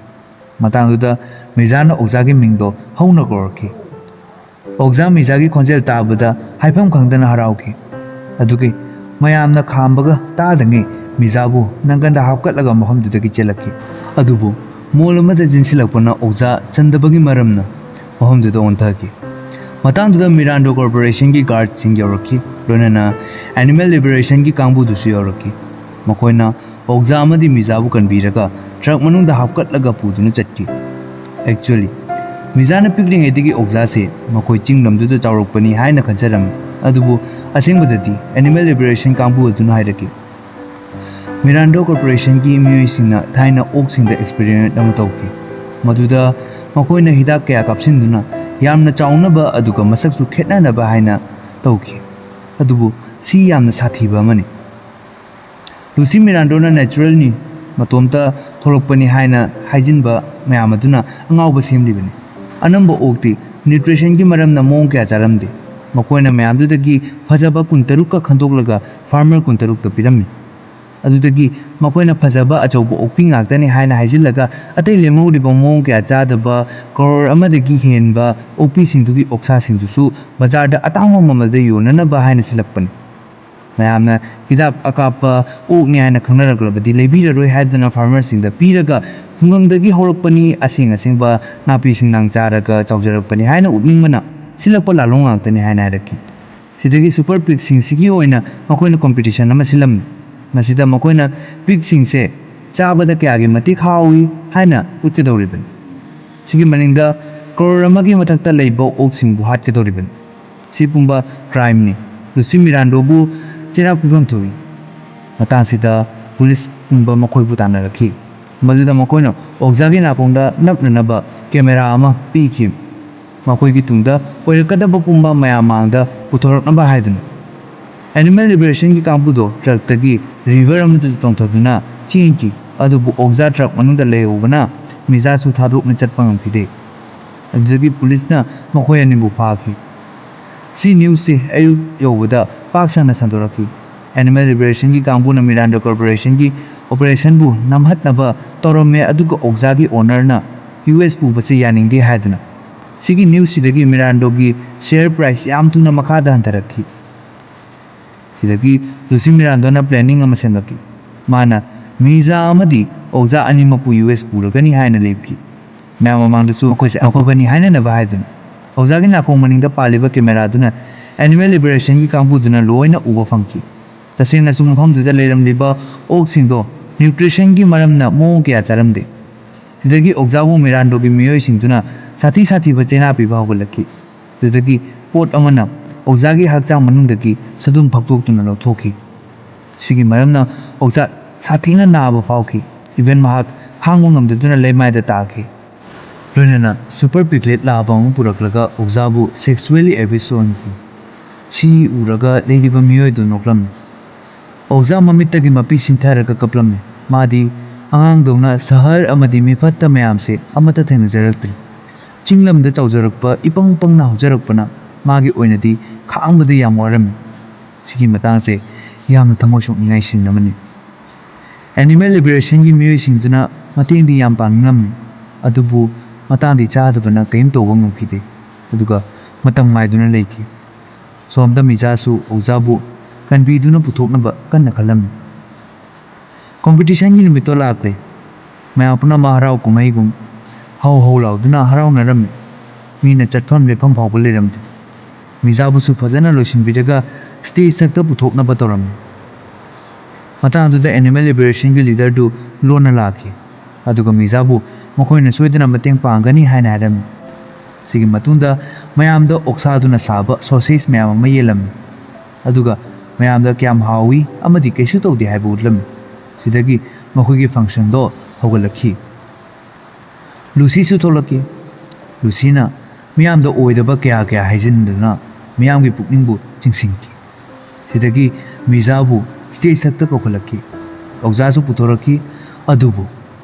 ꯃꯇꯥꯡꯗꯨꯗ ꯃꯤꯖꯥꯅ ꯑꯣꯖꯥꯒꯤ ꯃꯤꯡꯗꯣ ꯍꯧꯅ ꯀꯧꯔꯛꯈꯤ꯫ ꯑꯣꯖꯥ ꯃꯤꯖꯥꯒꯤ ꯈꯣꯟꯖꯦꯜ ꯇꯥꯕꯗ ꯍꯥꯏꯐꯝ ꯈꯪꯗꯅ ꯍꯔꯥꯎꯈꯤ꯫ ꯑꯗꯨꯒꯤ ꯃꯌꯥꯝꯅ ꯈꯥꯝꯕꯒ ꯇꯥꯗꯉꯩ ꯃꯤꯖꯥꯕꯨ ꯅꯪꯒꯟꯗ ꯍꯥꯞꯀꯠꯂꯒ ꯃꯐꯝꯗꯨꯗꯒꯤ ꯆꯦꯜꯂꯛꯈꯤ꯫ ꯑꯗꯨꯕꯨ ꯃꯣꯜ ꯑꯃꯗ ꯆꯦꯟꯁꯤꯜꯂꯛꯄꯅ ꯑꯣꯖꯥ ꯆꯟꯗꯕꯒꯤ ꯃꯔꯝꯅ ꯃꯐꯝꯗꯨꯗ ꯑꯣꯟꯊꯈꯤ꯫ ꯃꯇꯥꯡꯗꯨꯗ ꯃꯤꯔꯥꯟꯗꯣ ꯀꯣꯔꯄꯣꯔꯦꯁꯟꯒꯤ ꯒꯥꯔꯗꯁꯤꯡ ꯌꯧꯔꯛꯈꯤ, ꯂꯣꯏꯅꯅ ꯑꯦꯅꯤꯃꯦꯜ ꯂꯤꯕꯔꯦꯁꯟꯒꯤ ꯀꯥꯡꯕꯨꯗꯨꯁꯨ ꯌꯧꯔꯛꯈꯤ꯫ ꯃꯈꯣꯏꯅ ꯑꯣꯛꯖꯥ ꯑꯃꯗꯤ ꯃꯤꯖꯥꯕꯨ ꯀꯟꯕꯤꯔꯒ ꯇ꯭ꯔꯛ ꯃꯅꯨꯡꯗ ꯍꯥꯞꯀꯠꯂꯒ ꯄꯨꯗꯨꯅ ꯆꯠꯈꯤ꯫ ꯑꯦꯛꯆꯨꯋꯦꯂꯤ, ꯃꯤꯖꯥꯅ ꯄꯤꯛꯂꯤꯉꯩꯗꯒꯤ ꯑꯣꯛꯖꯥꯁꯦ ꯃꯈꯣꯏ ꯆꯤꯡ ꯂꯝꯗꯨꯗ ꯆꯥꯎꯔꯛꯄꯅꯤ ꯍꯥꯏꯅ ꯈꯟꯖꯔꯝꯃꯤ, ꯑꯗꯨꯕꯨ ꯑꯁꯦꯡꯕꯗꯗꯤ ꯑꯦꯅꯤꯃꯦꯜ ꯂꯤꯕꯔꯦꯁꯟ ꯀꯥꯡꯕꯨ ꯑꯗꯨꯅ ꯍꯥꯏꯔꯛꯈꯤ꯫ ꯃꯤꯔꯥꯟꯗꯣ ꯀꯣꯔꯄꯣꯔꯦꯁꯟꯒꯤ ꯃꯤꯑꯣꯏꯁꯤꯡꯅ ꯊꯥꯏꯅ ꯑꯣꯛꯁꯤꯡꯗ ꯑꯦꯛꯁꯄꯦꯔꯤꯃꯦꯟꯠ ꯑꯃ ꯇꯧꯈꯤ, ꯃꯗꯨꯗ ꯃꯈꯣꯏꯅ ꯍꯤꯗꯥꯛ ꯀꯌꯥ ꯀꯥꯞꯁꯤꯟꯗꯨꯅ ꯌꯥꯝꯅ ꯆꯥꯎꯅꯕ ꯑꯗꯨꯒ ꯃꯁꯛꯁꯨ ꯈꯦꯠꯅꯅꯕ ꯍꯥꯏꯅ ꯇꯧꯈꯤ꯫ ꯑꯗꯨꯕꯨ ꯁꯤ ꯌꯥꯝꯅ ꯁꯥꯊꯤꯕ ꯑꯃꯅꯤ꯫ ꯂꯨꯁꯤ ꯃꯤꯔꯥꯟꯗꯣꯅ ꯅꯦꯆꯔꯦꯜꯅꯤ, ꯃꯇꯣꯝꯇ ꯊꯣꯛꯂꯛꯄꯅꯤ ꯍꯥꯏꯅ ꯍꯥꯏꯖꯤꯟꯕ ꯃꯌꯥꯝ ꯑꯗꯨꯅ ꯑꯉꯥꯎꯕ ꯁꯦꯝꯂꯤꯕꯅꯤ꯫ ꯑꯅꯝꯕ ꯑꯣꯛꯇꯤ ꯅ꯭ꯌꯨꯇ꯭ꯔꯤꯁꯟꯒꯤ ꯃꯔꯝꯅ ꯃꯑꯣꯡ ꯀꯌꯥ ꯆꯥꯔꯝꯗꯦ꯫ ꯃꯈꯣꯏꯅ ꯃꯌꯥꯝꯗꯨꯗꯒꯤ ꯐꯖꯕ ꯀꯨꯟꯇꯔꯨꯛꯀ ꯈꯟꯗꯣꯛꯂꯒ ꯐꯥꯔꯃꯔ ꯀꯨꯟꯇꯔꯨꯛꯇ ꯄꯤꯔꯝꯃꯤ꯫ ꯑꯗꯨꯗꯒꯤ ꯃꯈꯣꯏꯅ ꯐꯖꯕ ꯑꯆꯧꯕ ꯑꯣꯛꯄꯤ ꯉꯥꯛꯇꯅꯤ ꯍꯥꯏꯅ ꯍꯥꯏꯖꯤꯜꯂꯒ ꯑꯇꯩ ꯂꯦꯝꯍꯧꯔꯤꯕ ꯃꯑꯣꯡ ꯀꯌꯥ ꯆꯥꯗꯕ ꯀꯔꯣꯔ ꯑꯃꯗꯒꯤ ꯍꯦꯟꯕ ꯑꯣꯛꯄꯤꯁꯤꯡꯗꯨꯒꯤ ꯑꯣꯛꯁꯥꯁꯤꯡꯗꯨꯁꯨ ꯕꯖꯥꯔꯗ ꯑꯇꯥꯡꯕ ꯃꯃꯜꯗ ꯌꯣꯟꯅꯅꯕ ꯍꯥꯏꯅ ꯁꯤꯜꯂꯛꯄꯅꯤ꯫ ꯃꯌꯥꯝꯅ ꯍꯤꯗꯥꯛ ꯑꯀꯥꯞꯄ ꯑꯣꯛꯅꯤ ꯍꯥꯏꯅ ꯈꯪꯅꯔꯛꯂꯕꯗꯤ ꯂꯩꯕꯤꯔꯔꯣꯏ ꯍꯥꯏꯗꯨꯅ ꯐꯥꯔꯃꯔꯁꯤꯡꯗ ꯄꯤꯔꯒ ꯈꯨꯡꯒꯪꯗꯒꯤ ꯍꯧꯔꯛꯄꯅꯤ, ꯑꯁꯦꯡ ꯑꯁꯦꯡꯕ ꯅꯥꯄꯤ ꯁꯤꯡꯅꯥꯡ ꯆꯥꯔꯒ ꯆꯥꯎꯖꯔꯛꯄꯅꯤ ꯍꯥꯏꯅ ꯎꯠꯅꯤꯡꯕꯅ ꯁꯤꯜꯂꯛꯄ ꯂꯥꯂꯣꯡ ꯉꯥꯛꯇꯅꯤ ꯍꯥꯏꯅ ꯍꯥꯏꯔꯛꯈꯤ꯫ ꯁꯤꯗꯒꯤ ꯁꯨꯄꯔ ꯄꯤꯛꯁꯤꯡꯁꯤꯒꯤ ꯑꯣꯏꯅ ꯃꯈꯣꯏꯅ ꯀꯣꯝꯄꯤꯇꯤꯁꯟ ꯑꯃ ꯁꯤꯜꯂꯝꯃꯤ꯫ ꯃꯁꯤꯗ ꯃꯈꯣꯏꯅ ꯄꯤꯛꯁꯤꯡꯁꯦ ꯆꯥꯕꯗ ꯀꯌꯥꯒꯤ ꯃꯇꯤꯛ ꯍꯥꯎꯏ ꯍꯥꯏꯅ ꯎꯠꯀꯗꯧꯔꯤꯕꯅꯤ꯫ ꯁꯤꯒꯤ ꯃꯅꯤꯡꯗ ꯀꯔꯣꯔ ꯑꯃꯒꯤ ꯃꯊꯛꯇ ꯂꯩꯕ ꯑꯣꯛꯁꯤꯡꯕꯨ ꯍꯥꯠꯀꯗꯧꯔꯤꯕꯅꯤ꯫ ꯁꯤ ꯄꯨꯝꯕ ꯀ꯭ꯔꯥꯏꯝꯅꯤ꯫ ꯂꯨꯁꯤ ꯃꯤꯔꯥꯟꯗꯣꯕꯨ ꯆꯩꯔꯥꯛ ꯄꯤꯐꯝ ꯊꯣꯛꯏ꯫ ꯃꯇꯥꯡꯁꯤꯗ ꯄꯨꯂꯤꯁ ꯄꯨꯝꯕ ꯃꯈꯣꯏꯕꯨ ꯇꯥꯟꯅꯔꯛꯈꯤ꯫ ꯃꯗꯨꯗ ꯃꯈꯣꯏꯅ ꯑꯣꯛꯖꯥꯒꯤ ꯅꯥꯀꯣꯡꯗ ꯅꯞꯅꯅꯕ ꯀꯦꯃꯦꯔꯥ ꯑꯃ ꯄꯤꯈꯤ꯫ ꯃꯈꯣꯏꯒꯤ ꯇꯨꯡꯗ ꯑꯣꯏꯔꯛꯀꯗꯕ ꯄꯨꯝꯕ ꯃꯌꯥꯝ ꯃꯥꯡꯗ ꯄꯨꯊꯣꯔꯛꯅꯕ ꯍꯥꯏꯗꯨꯅ꯫ ꯑꯦꯅꯤꯃꯦꯜ ꯂꯤꯕꯔꯦꯁꯟꯒꯤ ꯀꯥꯡꯕꯨꯗꯣ ꯇ꯭ꯔꯛꯇꯒꯤ ꯔꯤꯚꯔ ꯑꯃꯗ ꯇꯣꯡꯊꯗꯨꯅ ꯆꯦꯟꯈꯤ, ꯑꯗꯨꯕꯨ ꯑꯣꯛꯖꯥ ꯇ꯭ꯔꯛ ꯃꯅꯨꯡꯗ ꯂꯩꯍꯧꯕꯅ ꯃꯤꯖꯥꯁꯨ ꯊꯥꯗꯣꯛꯅ ꯆꯠꯄ ꯉꯝꯈꯤꯗꯦ꯫ ꯑꯗꯨꯗꯒꯤ ꯄꯨꯂꯤꯁꯅ ꯃꯈꯣꯏ ꯑꯅꯤꯕꯨ ꯐꯥꯈꯤ꯫ ꯁꯤ ꯅ꯭ꯌꯨꯁꯁꯤ ꯑꯌꯨꯛ ꯌꯧꯕꯗ ꯄꯥꯛ ꯁꯟꯅ ꯁꯟꯗꯣꯔꯛꯈꯤ꯫ ꯑꯦꯅꯤꯃꯦꯜ ꯂꯤꯕꯔꯦꯁꯟꯒꯤ ꯀꯥꯡꯕꯨꯅ ꯃꯤꯔꯥꯟꯗꯣ ꯀꯣꯔꯄꯣꯔꯦꯁꯟꯒꯤ ꯑꯣꯄꯔꯦꯁꯟꯕꯨ ꯅꯝꯍꯠꯅꯕ ꯇꯧꯔꯝꯃꯦ, ꯑꯗꯨꯒ ꯑꯣꯛꯖꯥꯒꯤ ꯑꯣꯅꯔꯅ ꯌꯨ ꯑꯦꯁ ꯄꯨꯕꯁꯤ ꯌꯥꯅꯤꯡꯗꯦ ꯍꯥꯏꯗꯨꯅ꯫ ꯁꯤꯒꯤ ꯅ꯭ꯌꯨꯁꯁꯤꯗꯒꯤ ꯃꯤꯔꯥꯟꯗꯣꯒꯤ ꯁꯦꯌꯔ ꯄ꯭ꯔꯥꯏꯁ ꯌꯥꯝ ꯊꯨꯅ ꯃꯈꯥꯗ ꯍꯟꯊꯔꯛꯈꯤ꯫ ꯁꯤꯗꯒꯤ ꯂꯨꯁꯤ ꯃꯤꯔꯥꯟꯗꯣꯅ ꯄ꯭ꯂꯦꯅꯤꯡ ꯑꯃ ꯁꯦꯝꯂꯛꯈꯤ꯫ ꯃꯥꯅ ꯃꯤꯖꯥ ꯑꯃꯗꯤ ꯑꯣꯛꯖꯥ ꯑꯅꯤꯃꯛꯄꯨ ꯌꯨ ꯑꯦꯁ ꯄꯨꯔꯒꯅꯤ ꯍꯥꯏꯅ ꯂꯦꯞꯈꯤ꯫ ꯃꯌꯥꯝ ꯃꯃꯥꯡꯗꯁꯨ ꯃꯈꯣꯏꯁꯦ ꯑꯐꯕꯅꯤ ꯍꯥꯏꯅꯅꯕ ꯍꯥꯏꯗꯨꯅ ꯑꯣꯛꯖꯥꯒꯤ ꯅꯥꯀꯣꯡ ꯃꯅꯤꯡꯗ ꯄꯥꯜꯂꯤꯕ ꯀꯦꯃꯦꯔꯥꯗꯨꯅ ꯑꯦꯅꯤꯃꯦꯜ ꯂꯤꯕꯔꯦꯁꯟꯒꯤ ꯀꯥꯡꯕꯨꯗꯨꯅ ꯂꯣꯏꯅ ꯎꯕ ꯐꯪꯈꯤ꯫ ꯇꯁꯦꯡꯅꯁꯨ ꯃꯐꯝꯗꯨꯗ ꯂꯩꯔꯝꯂꯤꯕ ꯑꯣꯛꯁꯤꯡꯗꯣ ꯅ꯭ꯌꯨꯇ꯭ꯔꯤꯁꯟꯒꯤ ꯃꯔꯝꯅ ꯃꯑꯣꯡ ꯀꯌꯥ ꯆꯥꯔꯝꯗꯦ꯫ ꯁꯤꯗꯒꯤ ꯑꯣꯛꯖꯥꯕꯨ ꯃꯤꯔꯥꯟꯗꯣꯒꯤ ꯃꯤꯑꯣꯏꯁꯤꯡꯗꯨꯅ ꯁꯥꯊꯤ ꯁꯥꯊꯤꯕ ꯆꯩꯅꯥ ꯄꯤꯕ ꯍꯧꯒꯠꯂꯛꯈꯤ꯫ ꯑꯗꯨꯗꯒꯤ ꯄꯣꯠ ꯑꯃꯅ ꯑꯣꯛꯖꯥꯒꯤ ꯍꯛꯆꯥꯡ ꯃꯅꯨꯡꯗꯒꯤ ꯁꯗꯨꯝ ꯐꯥꯛꯇꯣꯛꯇꯨꯅ ꯂꯧꯊꯣꯛꯈꯤ꯫ ꯁꯤꯒꯤ ꯃꯔꯝꯅ ꯑꯣꯛꯖꯥ ꯁꯥꯊꯤꯅ ꯅꯥꯕ ꯐꯥꯎꯈꯤ꯫ ꯏꯚꯦꯟ ꯃꯍꯥꯛ ꯈꯥꯡꯕ ꯉꯝꯗꯗꯨꯅ ꯂꯩꯃꯥꯏꯗ ꯇꯥꯈꯤ꯫ ꯂꯣꯏꯅꯅ ꯁꯨꯄꯔ ꯄꯤꯒꯂꯦꯠ ꯂꯥꯕ ꯑꯃ ꯄꯨꯔꯛꯂꯒ ꯑꯣꯛꯖꯥꯕꯨ ꯁꯦꯛꯁꯨꯋꯦꯂꯤ ꯑꯦꯕ꯭ꯌꯨꯁ ꯇꯧꯍꯟꯈꯤ꯫ ꯁꯤ ꯎꯔꯒ ꯂꯩꯔꯤꯕ ꯃꯤꯑꯣꯏꯗꯨ ꯅꯣꯛꯂꯝꯃꯤ꯫ ꯑꯣꯖꯥ ꯃꯃꯤꯠꯇꯒꯤ ꯃꯄꯤ ꯁꯤꯟꯊꯔꯒ ꯀꯞꯂꯝꯃꯤ꯫ ꯃꯥꯗꯤ ꯑꯉꯥꯡꯗꯧꯅ ꯁꯍꯔ ꯑꯃꯗꯤ ꯃꯤꯐꯠꯇ ꯃꯌꯥꯝꯁꯦ ꯑꯃꯠꯇ ꯊꯦꯡꯅꯖꯔꯛꯇ꯭ꯔꯤ꯫ ꯆꯤꯡ ꯂꯝꯗ ꯆꯥꯎꯖꯔꯛꯄ, ꯏꯄꯪ ꯄꯪꯅ ꯍꯧꯖꯔꯛꯄꯅ ꯃꯥꯒꯤ ꯑꯣꯏꯅꯗꯤ ꯈꯥꯡꯕꯗ ꯌꯥꯝ ꯋꯥꯔꯝꯃꯤ꯫ ꯁꯤꯒꯤ ꯃꯇꯥꯡꯁꯦ ꯌꯥꯝꯅ ꯊꯃꯣꯏ ꯁꯣꯛꯅꯤꯡꯉꯥꯏ ꯁꯤꯟ ꯑꯃꯅꯤ꯫ ꯑꯦꯅꯤꯃꯦꯜ ꯂꯤꯕꯔꯦꯁꯟꯒꯤ ꯃꯤꯑꯣꯏꯁꯤꯡꯗꯨꯅ ꯃꯇꯦꯡꯗꯤ ꯌꯥꯝ ꯄꯥꯡꯅꯤꯡꯉꯝꯃꯤ, ꯑꯗꯨꯕꯨ ꯃꯇꯥꯡꯗꯤ ꯆꯥꯗꯕꯅ ꯀꯔꯤꯝ ꯇꯧꯕ ꯉꯝꯈꯤꯗꯦ꯫ ꯑꯗꯨꯒ ꯃꯇꯝ ꯉꯥꯏꯗꯨꯅ ꯂꯩꯈꯤ꯫ ꯁꯣꯝꯗ ꯃꯤꯖꯥꯁꯨ ꯑꯣꯖꯥꯕꯨ ꯀꯟꯕꯤꯗꯨꯅ ꯄꯨꯊꯣꯛꯅꯕ ꯀꯟꯅ ꯈꯜꯂꯝꯃꯤ꯫ ꯀꯣꯝꯄꯤꯇꯤꯁꯟꯒꯤ ꯅꯨꯃꯤꯠꯇꯣ ꯂꯥꯛꯂꯦ꯫ ꯃꯌꯥꯝ ꯄꯨꯝꯅꯃꯛ ꯍꯔꯥꯎ ꯀꯨꯝꯍꯩꯒꯨꯝ ꯍꯧ ꯍꯧ ꯂꯥꯎꯗꯨꯅ ꯍꯔꯥꯎꯅꯔꯝꯃꯤ꯫ ꯃꯤꯅ ꯆꯠꯐꯝ ꯂꯦꯞꯐꯝ ꯐꯥꯎꯕ ꯂꯩꯔꯝꯗꯦ꯫ ꯃꯤꯖꯥꯕꯨꯁꯨ ꯐꯖꯅ ꯂꯣꯏꯁꯤꯟꯕꯤꯔꯒ ꯁ꯭ꯇꯦꯖ ꯊꯛꯇ ꯄꯨꯊꯣꯛꯅꯕ ꯇꯧꯔꯝꯃꯤ꯫ ꯃꯇꯥꯡꯗꯨꯗ ꯑꯦꯅꯤꯃꯦꯜ ꯂꯤꯕꯔꯦꯁꯟꯒꯤ ꯂꯤꯗꯔꯗꯨ ꯂꯣꯟꯅ ꯂꯥꯛꯈꯤ, ꯑꯗꯨꯒ ꯃꯤꯖꯥꯕꯨ ꯃꯈꯣꯏꯅ ꯁꯣꯏꯗꯅ ꯃꯇꯦꯡ ꯄꯥꯡꯒꯅꯤ ꯍꯥꯏꯅ ꯍꯥꯏꯔꯝꯃꯤ꯫ ꯁꯤꯒꯤ ꯃꯇꯨꯡꯗ ꯃꯌꯥꯝꯗ ꯑꯣꯛꯁꯥꯗꯨꯅ ꯁꯥꯕ ꯁꯣꯁꯦꯁ ꯃꯌꯥꯝ ꯑꯃ ꯌꯦꯜꯂꯝꯃꯤ, ꯑꯗꯨꯒ ꯃꯌꯥꯝꯗ ꯀꯌꯥꯝ ꯍꯥꯎꯏ ꯑꯃꯗꯤ ꯀꯩꯁꯨ ꯇꯧꯗꯦ ꯍꯥꯏꯕ ꯎꯠꯂꯝꯃꯤ꯫ ꯁꯤꯗꯒꯤ ꯃꯈꯣꯏꯒꯤ ꯐꯪꯁꯟꯗꯣ ꯍꯧꯒꯠꯂꯛꯈꯤ꯫ ꯂꯨꯁꯤꯁꯨ ꯊꯣꯛꯂꯛꯈꯤ꯫ ꯂꯨꯁꯤꯅ ꯃꯤꯌꯥꯝꯗ ꯑꯣꯏꯗꯕ ꯀꯌꯥ ꯀꯌꯥ ꯍꯥꯏꯖꯤꯟꯗꯨꯅ ꯃꯤꯌꯥꯝꯒꯤ ꯄꯨꯛꯅꯤꯡꯕꯨ ꯆꯤꯡꯁꯤꯟꯈꯤ꯫ ꯁꯤꯗꯒꯤ ꯃꯤꯖꯥꯕꯨ ꯁ꯭ꯇꯦꯖ ꯊꯛꯇ ꯀꯧꯈꯠꯂꯛꯈꯤ꯫ ꯑꯣꯖꯥꯁꯨ ꯄꯨꯊꯣꯔꯛꯈꯤ꯫ ꯑꯗꯨꯕꯨ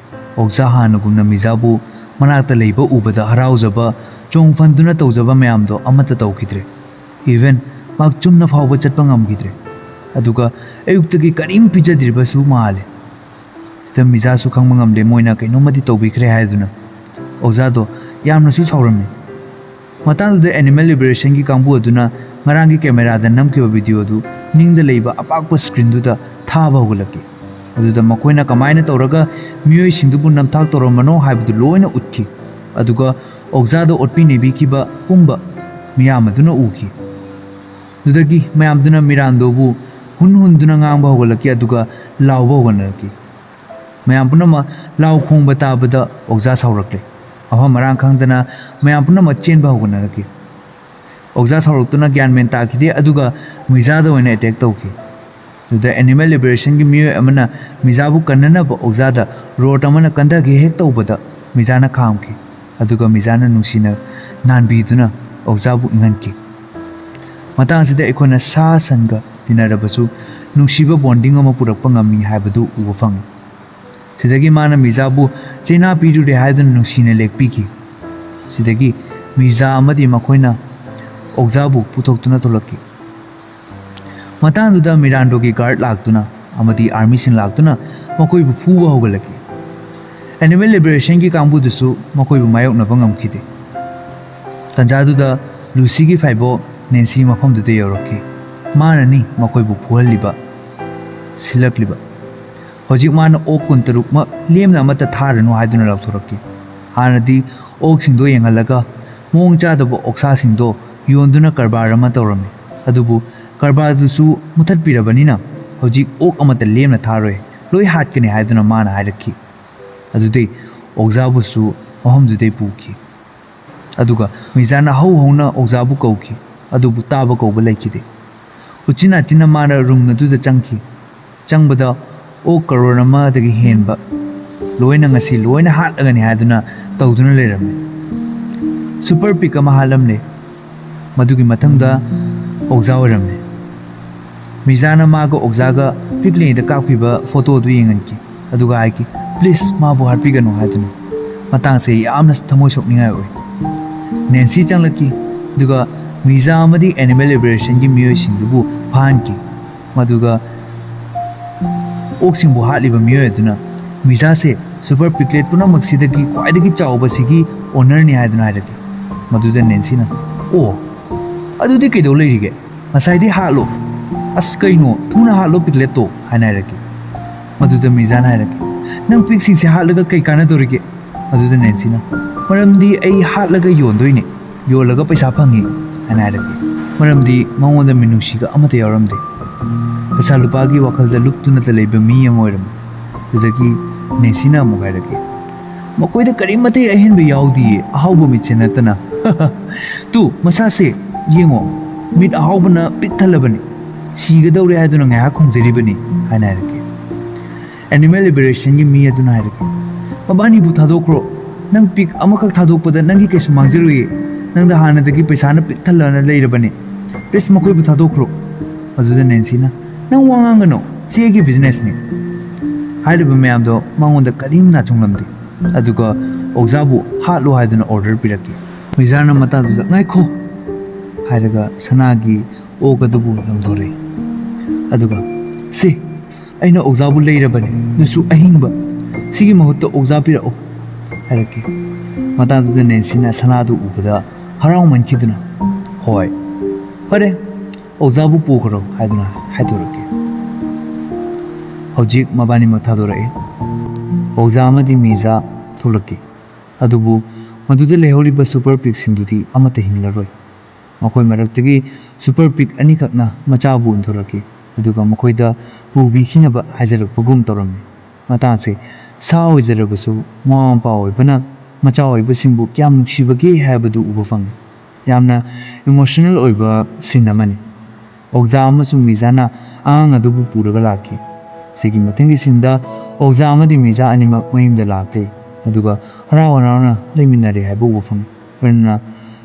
ꯑꯣꯖꯥ ꯍꯥꯟꯅꯒꯨꯝꯅ ꯃꯤꯖꯥꯕꯨ ꯃꯅꯥꯛꯇ ꯂꯩꯕ ꯎꯕꯗ ꯍꯔꯥꯎꯖꯕ, ꯆꯣꯡ ꯐꯟꯗꯨꯅ ꯇꯧꯖꯕ ꯃꯌꯥꯝꯗꯣ ꯑꯃꯠꯇ ꯇꯧꯈꯤꯗ꯭ꯔꯦ꯫ ꯏꯚꯟ ꯃꯍꯥꯛ ꯆꯨꯝꯅ ꯐꯥꯎꯕ ꯆꯠꯄ ꯉꯝꯈꯤꯗ꯭ꯔꯦ꯫ ꯑꯗꯨꯒ ꯑꯌꯨꯛꯇꯒꯤ ꯀꯔꯤꯝ ꯄꯤꯖꯗ꯭ꯔꯤꯕꯁꯨ ꯃꯥꯜꯂꯦ꯫ ꯁꯤꯗ ꯃꯤꯖꯥꯁꯨ ꯈꯪꯕ ꯉꯝꯗꯦ ꯃꯣꯏꯅ ꯀꯩꯅꯣꯝꯃꯗꯤ ꯇꯧꯕꯤꯈ꯭ꯔꯦ ꯍꯥꯏꯗꯨꯅ꯫ ꯑꯣꯖꯥꯗꯣ ꯌꯥꯝꯅꯁꯨ ꯁꯥꯎꯔꯝꯃꯤ꯫ ꯃꯇꯥꯡꯗꯨꯗ ꯑꯦꯅꯤꯃꯦꯜ ꯂꯤꯕꯔꯦꯁꯟꯒꯤ ꯀꯥꯡꯕꯨ ꯑꯗꯨꯅ ꯉꯔꯥꯡꯒꯤ ꯀꯦꯃꯦꯔꯥꯗ ꯅꯝꯈꯤꯕ ꯚꯤꯗꯤꯑꯣꯗꯨ ꯅꯤꯡꯗ ꯂꯩꯕ ꯑꯄꯥꯛꯄ ꯁ꯭ꯀ꯭ꯔꯤꯟꯗꯨꯗ ꯊꯥꯕ ꯍꯧꯒꯠꯂꯛꯈꯤ꯫ ꯑꯗꯨꯗ ꯃꯈꯣꯏꯅ ꯀꯃꯥꯏꯅ ꯇꯧꯔꯒ ꯃꯤꯑꯣꯏꯁꯤꯡꯗꯨꯕꯨ ꯅꯝꯊꯥꯛ ꯇꯧꯔꯝꯕꯅꯣ ꯍꯥꯏꯕꯗꯨ ꯂꯣꯏꯅ ꯎꯠꯈꯤ꯫ ꯑꯗꯨꯒ ꯑꯣꯖꯥꯗ ꯑꯣꯠꯄꯤ ꯅꯩꯕꯤꯈꯤꯕ ꯄꯨꯝꯕ ꯃꯤꯌꯥꯝ ꯑꯗꯨꯅ ꯎꯈꯤ꯫ ꯑꯗꯨꯗꯒꯤ ꯃꯌꯥꯝꯗꯨꯅ ꯃꯤꯔꯥꯟꯗꯣꯕꯨ ꯍꯨꯟ ꯍꯨꯟꯗꯨꯅ ꯉꯥꯡꯕ ꯍꯧꯒꯠꯂꯛꯈꯤ, ꯑꯗꯨꯒ ꯂꯥꯎꯕ ꯍꯧꯒꯠꯅꯔꯛꯈꯤ꯫ ꯃꯌꯥꯝ ꯄꯨꯝꯅꯃꯛ ꯂꯥꯎ ꯈꯣꯡꯕ ꯇꯥꯕꯗ ꯑꯣꯖꯥ ꯁꯥꯎꯔꯛꯂꯦ꯫ ꯃꯐꯝ ꯃꯔꯥꯡ ꯈꯪꯗꯅ ꯃꯌꯥꯝ ꯄꯨꯝꯅꯃꯛ ꯆꯦꯟꯕ ꯍꯧꯒꯠꯅꯔꯛꯈꯤ꯫ ꯑꯣꯖꯥ ꯁꯥꯎꯔꯛꯇꯨꯅ ꯒ꯭ꯌꯥꯟ ꯃꯦꯟ ꯇꯥꯈꯤꯗꯦ, ꯑꯗꯨꯒ ꯃꯤꯖꯥꯗ ꯑꯣꯏꯅ ꯑꯦꯇꯦꯛ ꯇꯧꯈꯤ꯫ ꯑꯗꯨꯗ ꯑꯦꯅꯤꯃꯦꯜ ꯂꯤꯕꯔꯦꯁꯟꯒꯤ ꯃꯤꯑꯣꯏ ꯑꯃꯅ ꯃꯤꯖꯥꯕꯨ ꯀꯟꯅꯅꯕ ꯑꯣꯖꯥꯗ ꯔꯣꯗ ꯑꯃꯅ ꯀꯟꯊꯒꯦ ꯍꯦꯛ ꯇꯧꯕꯗ ꯃꯤꯖꯥꯅ ꯈꯥꯝꯈꯤ꯫ ꯑꯗꯨꯒ ꯃꯤꯖꯥꯅ ꯅꯨꯡꯁꯤꯅ ꯅꯥꯟꯕꯤꯗꯨꯅ ꯑꯣꯖꯥꯕꯨ ꯏꯪꯍꯟꯈꯤ꯫ ꯃꯇꯥꯡꯁꯤꯗ ꯑꯩꯈꯣꯏꯅ ꯁꯥ ꯁꯟꯒ ꯇꯤꯟꯅꯔꯕꯁꯨ ꯅꯨꯡꯁꯤꯕ ꯕꯣꯟꯗꯤꯡ ꯑꯃ ꯄꯨꯔꯛꯄ ꯉꯝꯃꯤ ꯍꯥꯏꯕꯗꯨ ꯎꯕ ꯐꯪꯉꯤ꯫ ꯁꯤꯗꯒꯤ ꯃꯥꯅ ꯃꯤꯔꯖꯥꯕꯨ ꯆꯩꯅꯥ ꯄꯤꯔꯨꯔꯦ ꯍꯥꯏꯗꯨꯅ ꯅꯨꯡꯁꯤꯅ ꯂꯦꯛꯄꯤꯈꯤ꯫ ꯁꯤꯗꯒꯤ ꯃꯤꯔꯖꯥ ꯑꯃꯗꯤ ꯃꯈꯣꯏꯅ ꯑꯣꯛꯖꯥꯕꯨ ꯄꯨꯊꯣꯛꯇꯨꯅ ꯊꯣꯛꯂꯛꯈꯤ꯫ ꯃꯇꯥꯡꯗꯨꯗ ꯃꯤꯔꯥꯟꯗꯣꯒꯤ ꯒꯥꯔꯗ ꯂꯥꯛꯇꯨꯅ ꯑꯃꯗꯤ ꯑꯥꯔꯃꯤꯁꯤꯡ ꯂꯥꯛꯇꯨꯅ ꯃꯈꯣꯏꯕꯨ ꯐꯨꯕ ꯍꯧꯒꯠꯂꯛꯈꯤ꯫ ꯑꯦꯅꯤꯃꯦꯜ ꯂꯤꯕꯔꯦꯁꯟꯒꯤ ꯀꯥꯡꯕꯨꯗꯨꯁꯨ ꯃꯈꯣꯏꯕꯨ ꯃꯥꯌꯣꯛꯅꯕ ꯉꯝꯈꯤꯗꯦ꯫ ꯇꯟꯖꯥꯗꯨꯗ ꯂꯨꯁꯤꯒꯤ ꯐꯥꯏꯕꯣꯛ ꯅꯦꯟꯁꯤ ꯃꯐꯝꯗꯨꯗ ꯌꯧꯔꯛꯈꯤ꯫ ꯃꯥꯅꯅꯤ ꯃꯈꯣꯏꯕꯨ ꯐꯨꯍꯜꯂꯤꯕ, ꯁꯤꯜꯂꯛꯂꯤꯕ꯫ ꯍꯧꯖꯤꯛ ꯃꯥꯅ ꯑꯣꯛ ꯀꯨꯟꯇꯔꯨꯛꯃꯛ ꯂꯦꯝꯅ ꯑꯃꯠꯇ ꯊꯥꯔꯅꯨ ꯍꯥꯏꯗꯨꯅ ꯂꯥꯎꯊꯣꯔꯛꯈꯤ꯫ ꯍꯥꯟꯅꯗꯤ ꯑꯣꯛꯁꯤꯡꯗꯣ ꯌꯦꯡꯍꯜꯂꯒ ꯃꯑꯣꯡ ꯆꯥꯗꯕ ꯑꯣꯛꯁꯥꯁꯤꯡꯗꯣ ꯌꯣꯟꯗꯨꯅ ꯀꯔꯕꯥꯔ ꯑꯃ ꯇꯧꯔꯝꯃꯤ꯫ ꯑꯗꯨꯕꯨ ꯀꯔꯕꯥꯔꯗꯨꯁꯨ ꯃꯨꯊꯠꯄꯤꯔꯕꯅꯤꯅ ꯍꯧꯖꯤꯛ ꯑꯣꯛ ꯑꯃꯠꯇ ꯂꯦꯝꯅ ꯊꯥꯔꯣꯏ, ꯂꯣꯏ ꯍꯥꯠꯀꯅꯤ ꯍꯥꯏꯗꯨꯅ ꯃꯥꯅ ꯍꯥꯏꯔꯛꯈꯤ꯫ ꯑꯗꯨꯗꯩ ꯑꯣꯛꯖꯥꯕꯨꯁꯨ ꯃꯐꯝꯗꯨꯗꯩ ꯄꯨꯈꯤ꯫ ꯑꯗꯨꯒ ꯃꯤꯔꯖꯥꯅ ꯍꯧ ꯍꯧꯅ ꯑꯣꯛꯖꯥꯕꯨ ꯀꯧꯈꯤ, ꯑꯗꯨꯕꯨ ꯇꯥꯕ ꯀꯧꯕ ꯂꯩꯈꯤꯗꯦ꯫ ꯎꯆꯤꯟ ꯅꯥꯆꯤꯟꯅ ꯃꯥꯅ ꯔꯨꯝ ꯑꯗꯨꯗ ꯆꯪꯈꯤ꯫ ꯆꯪꯕꯗ ꯑꯣꯛ ꯀꯔꯣꯔ ꯑꯃꯗꯒꯤ ꯍꯦꯟꯕ ꯂꯣꯏꯅ ꯉꯁꯤ ꯂꯣꯏꯅ ꯍꯥꯠꯂꯒꯅꯤ ꯍꯥꯏꯗꯨꯅ ꯇꯧꯗꯨꯅ ꯂꯩꯔꯝꯃꯤ꯫ ꯁꯨꯄꯔ ꯄꯤꯛ ꯑꯃ ꯍꯥꯠꯂꯝꯂꯦ꯫ ꯃꯗꯨꯒꯤ ꯃꯊꯪꯗ ꯑꯣꯛꯖꯥ ꯑꯣꯏꯔꯝꯃꯦ꯫ ꯃꯤꯔꯖꯥꯅ ꯃꯥꯒ ꯑꯣꯛꯖꯥꯒ ꯄꯤꯛꯂꯤꯉꯩꯗ ꯀꯥꯞꯈꯤꯕ ꯐꯣꯇꯣ ꯑꯗꯨ ꯌꯦꯡꯍꯟꯈꯤ, ꯑꯗꯨꯒ ꯍꯥꯏꯈꯤ, "ꯄ꯭ꯂꯤꯖ, ꯃꯥꯕꯨ ꯍꯥꯠꯄꯤꯒꯅꯨ" ꯍꯥꯏꯗꯨꯅ꯫ ꯃꯇꯥꯡꯁꯦ ꯌꯥꯝꯅ ꯊꯃꯣꯏ ꯁꯣꯛꯅꯤꯡꯉꯥꯏ ꯑꯣꯏ꯫ ꯅꯦꯟꯁꯤ ꯆꯪꯂꯛꯈꯤ, ꯑꯗꯨꯒ ꯃꯤꯔꯖꯥ ꯑꯃꯗꯤ ꯑꯦꯅꯤꯃꯦꯜ ꯂꯤꯕꯔꯦꯁꯟꯒꯤ ꯃꯤꯑꯣꯏꯁꯤꯡꯗꯨꯕꯨ ꯐꯥꯍꯟꯈꯤ꯫ ꯃꯗꯨꯒ ꯑꯣꯛꯁꯤꯡꯕꯨ ꯍꯥꯠꯂꯤꯕ ꯃꯤꯑꯣꯏ ꯑꯗꯨꯅ ꯃꯤꯔꯖꯥꯁꯦ ꯁꯨꯄꯔ ꯄꯤꯛꯂꯦꯠ ꯄꯨꯝꯅꯃꯛꯁꯤꯗꯒꯤ ꯈ꯭ꯋꯥꯏꯗꯒꯤ ꯆꯥꯎꯕꯁꯤꯒꯤ ꯑꯣꯅꯔꯅꯤ ꯍꯥꯏꯗꯨꯅ ꯍꯥꯏꯔꯛꯈꯤ꯫ ꯃꯗꯨꯗ ꯅꯦꯟꯁꯤꯅ, "ꯑꯣ, ꯑꯗꯨꯗꯤ ꯀꯩꯗꯧ ꯂꯩꯔꯤꯒꯦ? ꯉꯁꯥꯏꯗꯤ ꯍꯥꯠꯂꯣ꯫ ꯑꯁ, ꯀꯩꯅꯣ, ꯊꯨꯅ ꯍꯥꯠꯂꯣ ꯄꯤꯛꯂꯦꯠꯇꯣ" ꯍꯥꯏꯅ ꯍꯥꯏꯔꯛꯈꯤ꯫ ꯃꯗꯨꯗ ꯃꯤꯔꯖꯥꯅ ꯍꯥꯏꯔꯛꯈꯤ, "ꯅꯪ ꯄꯤꯛꯁꯤꯡꯁꯦ ꯍꯥꯠꯂꯒ ꯀꯩ ꯀꯥꯟꯅꯗꯧꯔꯤꯒꯦ?" ꯃꯗꯨꯗ ꯅꯦꯟꯁꯤꯅ, "ꯃꯔꯝꯗꯤ ꯑꯩ ꯍꯥꯠꯂꯒ ꯌꯣꯟꯗꯣꯏꯅꯦ, ꯌꯣꯜꯂꯒ ꯄꯩꯁꯥ ꯐꯪꯉꯤ" ꯍꯥꯏꯅ ꯍꯥꯏꯔꯛꯈꯤ꯫ ꯃꯔꯝꯗꯤ ꯃꯉꯣꯟꯗ ꯃꯤꯅꯨꯡꯁꯤꯒ ꯑꯃꯠꯇ ꯌꯥꯎꯔꯝꯗꯦ꯫ ꯄꯩꯁꯥ ꯂꯨꯄꯥꯒꯤ ꯋꯥꯈꯜꯗ ꯂꯨꯞꯇꯨꯅꯇ ꯂꯩꯕ ꯃꯤ ꯑꯃ ꯑꯣꯏꯔꯝꯃꯤ꯫ ꯑꯗꯨꯗꯒꯤ ꯅꯦꯟꯁꯤꯅ ꯑꯃꯨꯛ ꯍꯥꯏꯔꯛꯈꯤ, "ꯃꯈꯣꯏꯗ ꯀꯔꯤꯃꯠꯇ ꯑꯍꯦꯟꯕ ꯌꯥꯎꯗꯤꯌꯦ, ꯑꯍꯥꯎꯕ ꯃꯤꯠꯁꯦ ꯅꯠꯇꯅ꯫ ꯇꯨ, ꯃꯁꯥꯁꯦ ꯌꯦꯡꯉꯣ, ꯃꯤꯠ ꯑꯍꯥꯎꯕꯅ ꯄꯤꯛ ꯊꯜꯂꯕꯅꯤ, ꯁꯤꯒꯗꯧꯔꯦ ꯍꯥꯏꯗꯨꯅ ꯉꯥꯏꯍꯥꯛ ꯈꯣꯡꯖꯔꯤꯕꯅꯤ" ꯍꯥꯏꯅ ꯍꯥꯏꯔꯛꯈꯤ꯫ ꯑꯦꯅꯤꯃꯦꯜ ꯂꯤꯕꯔꯦꯁꯟꯒꯤ ꯃꯤ ꯑꯗꯨꯅ ꯍꯥꯏꯔꯛꯈꯤ, "ꯃꯕꯥꯅꯤꯕꯨ ꯊꯥꯗꯣꯛꯈ꯭ꯔꯣ꯫ ꯅꯪ ꯄꯤꯛ ꯑꯃꯈꯛ ꯊꯥꯗꯣꯛꯄꯗ ꯅꯪꯒꯤ ꯀꯩꯁꯨ ꯃꯥꯡꯖꯔꯣꯏꯌꯦ꯫ ꯅꯪꯗ ꯍꯥꯟꯅꯗꯒꯤ ꯄꯩꯁꯥꯅ ꯄꯤꯛ ꯊꯜꯂꯅ ꯂꯩꯔꯕꯅꯤ꯫ ꯄ꯭ꯂꯤꯖ, ꯃꯈꯣꯏꯕꯨ ꯊꯥꯗꯣꯛꯈ꯭ꯔꯣ"꯫ ꯑꯗꯨꯗ ꯅꯦꯟꯁꯤꯅ, "ꯅꯪ ꯋꯥ ꯉꯥꯡꯒꯅꯨ, ꯁꯤ ꯑꯩꯒꯤ ꯕꯤꯖꯤꯅꯦꯁꯅꯤ" ꯍꯥꯏꯔꯤꯕ ꯃꯌꯥꯝꯗꯣ ꯃꯉꯣꯟꯗ ꯀꯔꯤꯝ ꯅꯥꯆꯨꯡꯂꯝꯗꯦ꯫ ꯑꯗꯨꯒ ꯑꯣꯛꯖꯥꯕꯨ ꯍꯥꯠꯂꯨ ꯍꯥꯏꯗꯨꯅ ꯑꯣꯔꯗꯔ ꯄꯤꯔꯛꯈꯤ꯫ ꯃꯤꯖꯥꯔꯅ ꯃꯇꯥꯡꯗꯨꯗ "ꯉꯥꯏꯈꯣ" ꯍꯥꯏꯔꯒ ꯁꯅꯥꯒꯤ ꯑꯣꯛ ꯑꯗꯨꯕꯨ ꯂꯪꯊꯣꯔꯛꯏ꯫ ꯑꯗꯨꯒ "ꯁꯤ, ꯑꯩꯅ ꯑꯣꯛꯖꯥꯕꯨ ꯂꯩꯔꯕꯅꯤ, ꯑꯗꯨꯁꯨ ꯑꯍꯤꯡꯕ꯫ ꯁꯤꯒꯤ ꯃꯍꯨꯠꯇ ꯑꯣꯛꯖꯥ ꯄꯤꯔꯛꯎ" ꯍꯥꯏꯔꯛꯈꯤ꯫ ꯃꯇꯥꯡꯗꯨꯗ ꯅꯦꯟꯁꯤꯅ ꯁꯅꯥꯗꯨ ꯎꯕꯗ ꯍꯔꯥꯎꯃꯟꯈꯤꯗꯨꯅ "ꯍꯣꯏ, ꯐꯔꯦ, ꯑꯣꯛꯖꯥꯕꯨ ꯄꯨꯈ꯭ꯔꯣ" ꯍꯥꯏꯗꯨꯅ ꯍꯥꯏꯗꯣꯔꯛꯈꯤ꯫ ꯍꯧꯖꯤꯛ ꯃꯕꯥꯅꯤꯃꯛ ꯊꯥꯗꯣꯔꯛꯏ꯫ ꯑꯣꯛꯖꯥ ꯑꯃꯗꯤ ꯃꯤꯖꯥ ꯊꯣꯛꯂꯛꯈꯤ꯫ ꯑꯗꯨꯕꯨ ꯃꯗꯨꯗ ꯂꯩꯍꯧꯔꯤꯕ ꯁꯨꯄꯔ ꯄꯤꯛꯁꯤꯡꯗꯨꯗꯤ ꯑꯃꯠꯇ ꯍꯤꯡꯂꯔꯣꯏ꯫ ꯃꯈꯣꯏ ꯃꯔꯛꯇꯒꯤ ꯁꯨꯄꯔ ꯄꯤꯛ ꯑꯅꯤꯈꯛꯅ ꯃꯆꯥꯕꯨ ꯏꯟꯊꯣꯔꯛꯈꯤ, ꯑꯗꯨꯒ ꯃꯈꯣꯏꯗ ꯄꯨꯕꯤꯈꯤꯅꯕ ꯍꯥꯏꯖꯔꯛꯄꯒꯨꯝ ꯇꯧꯔꯝꯃꯤ꯫ ꯃꯇꯥꯡꯁꯦ ꯁꯥ ꯑꯣꯏꯖꯔꯕꯁꯨ, ꯃꯃꯥ ꯃꯄꯥ ꯑꯣꯏꯕꯅ ꯃꯆꯥ ꯑꯣꯏꯕꯁꯤꯡꯕꯨ ꯀꯌꯥꯝ ꯅꯨꯡꯁꯤꯕꯒꯦ ꯍꯥꯏꯕꯗꯨ ꯎꯕ ꯐꯪꯉꯤ꯫ ꯌꯥꯝꯅ ꯏꯃꯣꯁꯅꯦꯜ ꯑꯣꯏꯕ ꯁꯤꯟ ꯑꯃꯅꯤ꯫ ꯑꯣꯛꯖꯥ ꯑꯃꯁꯨꯡ ꯃꯤꯖꯥꯅ ꯑꯉꯥꯡ ꯑꯗꯨꯕꯨ ꯄꯨꯔꯒ ꯂꯥꯛꯈꯤ꯫ ꯁꯤꯒꯤ ꯃꯊꯪꯒꯤ ꯁꯤꯟꯗ ꯑꯣꯛꯖꯥ ꯑꯃꯗꯤ ꯃꯤꯖꯥ ꯑꯅꯤꯃꯛ ꯃꯌꯨꯝꯗ ꯂꯥꯛꯂꯦ, ꯑꯗꯨꯒ ꯍꯔꯥꯎ ꯍꯔꯥꯎꯅ ꯂꯩꯃꯤꯟꯅꯔꯦ ꯍꯥꯏꯕ ꯎꯕ ꯐꯪꯉꯤ꯫ ꯂꯣꯏꯅꯅ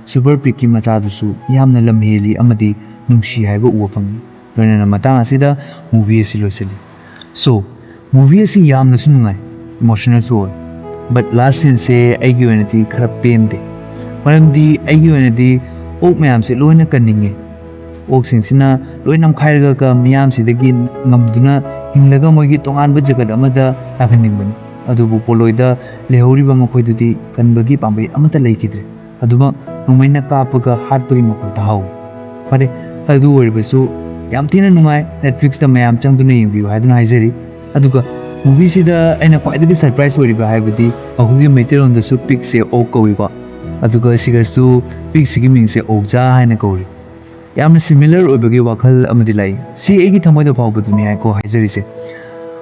ꯁꯨꯄꯔ ꯄꯤꯛꯀꯤ ꯃꯆꯥꯗꯨꯁꯨ ꯌꯥꯝꯅ ꯂꯝꯍꯦꯜꯂꯤ ꯑꯃꯗꯤ ꯅꯨꯡꯁꯤ ꯍꯥꯏꯕ ꯎꯕ ꯐꯪꯉꯤ꯫ ꯂꯣꯏꯅꯅ ꯃꯇꯥꯡ ꯑꯁꯤꯗ movie ꯑꯁꯤ ꯂꯣꯏꯁꯤꯜꯂꯤ꯫ So, movie ꯑꯁꯤ ꯌꯥꯝꯅꯁꯨ ꯅꯨꯡꯉꯥꯏ, ꯏꯃꯣꯁꯅꯦꯜꯁꯨ ꯑꯣꯏ꯫ But last sceneꯁꯦ ꯑꯩꯒꯤ ꯑꯣꯏꯅꯗꯤ ꯈꯔ ꯄꯦꯟꯗꯦ, ꯃꯔꯝꯗꯤ ꯑꯩꯒꯤ ꯑꯣꯏꯅꯗꯤ ꯑꯣꯛ ꯃꯌꯥꯝꯁꯦ ꯂꯣꯏꯅ ꯀꯟꯅꯤꯡꯉꯦ꯫ ꯑꯣꯛꯁꯤꯡꯁꯤꯅ ꯂꯣꯏ ꯅꯝꯈꯥꯏꯔꯒ ꯃꯤꯌꯥꯝꯁꯤꯗꯒꯤ ꯉꯝꯗꯨꯅ ꯍꯤꯡꯂꯒ ꯃꯣꯏꯒꯤ ꯇꯣꯉꯥꯟꯕ ꯖꯒꯠ ꯑꯃꯗ ꯂꯥꯛꯍꯟꯅꯤꯡꯕꯅꯤ꯫ ꯑꯗꯨꯕꯨ ꯄꯣꯂꯣꯏꯗ ꯂꯩꯍꯧꯔꯤꯕ ꯃꯈꯣꯏꯗꯨꯗꯤ ꯀꯟꯕꯒꯤ ꯄꯥꯝꯕꯩ ꯑꯃꯠꯇ ꯂꯩꯈꯤꯗ꯭ꯔꯦ꯫ ꯑꯗꯨꯃꯛ ꯅꯣꯡꯃꯩꯅ ꯀꯥꯞꯄꯒ ꯍꯥꯠꯄꯒꯤ ꯃꯈꯣꯜ ꯇꯥꯍꯧꯏ꯫ ꯐꯔꯦ, ꯑꯗꯨ ꯑꯣꯏꯔꯕꯁꯨ ꯌꯥꯝ ꯊꯤꯅ ꯅꯨꯡꯉꯥꯏ꯫ Netflixꯇ ꯃꯌꯥꯝ ꯆꯪꯗꯨꯅ ꯌꯦꯡꯕꯤꯌꯨ ꯍꯥꯏꯗꯨꯅ ꯍꯥꯏꯖꯔꯤ꯫ ꯑꯗꯨꯒ movieꯁꯤꯗ ꯑꯩꯅ ꯈ꯭ꯋꯥꯏꯗꯒꯤ surprise ꯑꯣꯏꯔꯤꯕ ꯍꯥꯏꯕꯗꯤ ꯑꯩꯈꯣꯏꯒꯤ ꯃꯩꯇꯩꯂꯣꯟꯗꯁꯨ ꯄꯤꯛꯁꯦ ꯑꯣꯛ ꯀꯧꯏꯀꯣ, ꯑꯗꯨꯒ ꯁꯤꯒꯁꯨ ꯄꯤꯛꯁꯤꯒꯤ ꯃꯤꯡꯁꯦ ꯑꯣꯛꯖꯥ ꯍꯥꯏꯅ ꯀꯧꯔꯤ꯫ ꯌꯥꯝꯅ similar ꯑꯣꯏꯕꯒꯤ ꯋꯥꯈꯜ ꯑꯃꯗꯤ ꯂꯥꯛꯏ꯫ ꯁꯤ ꯑꯩꯒꯤ ꯊꯃꯣꯏꯗ ꯐꯥꯎꯕꯗꯨꯅꯤ ꯍꯥꯏꯀꯣ ꯍꯥꯏꯖꯔꯤꯁꯦ꯫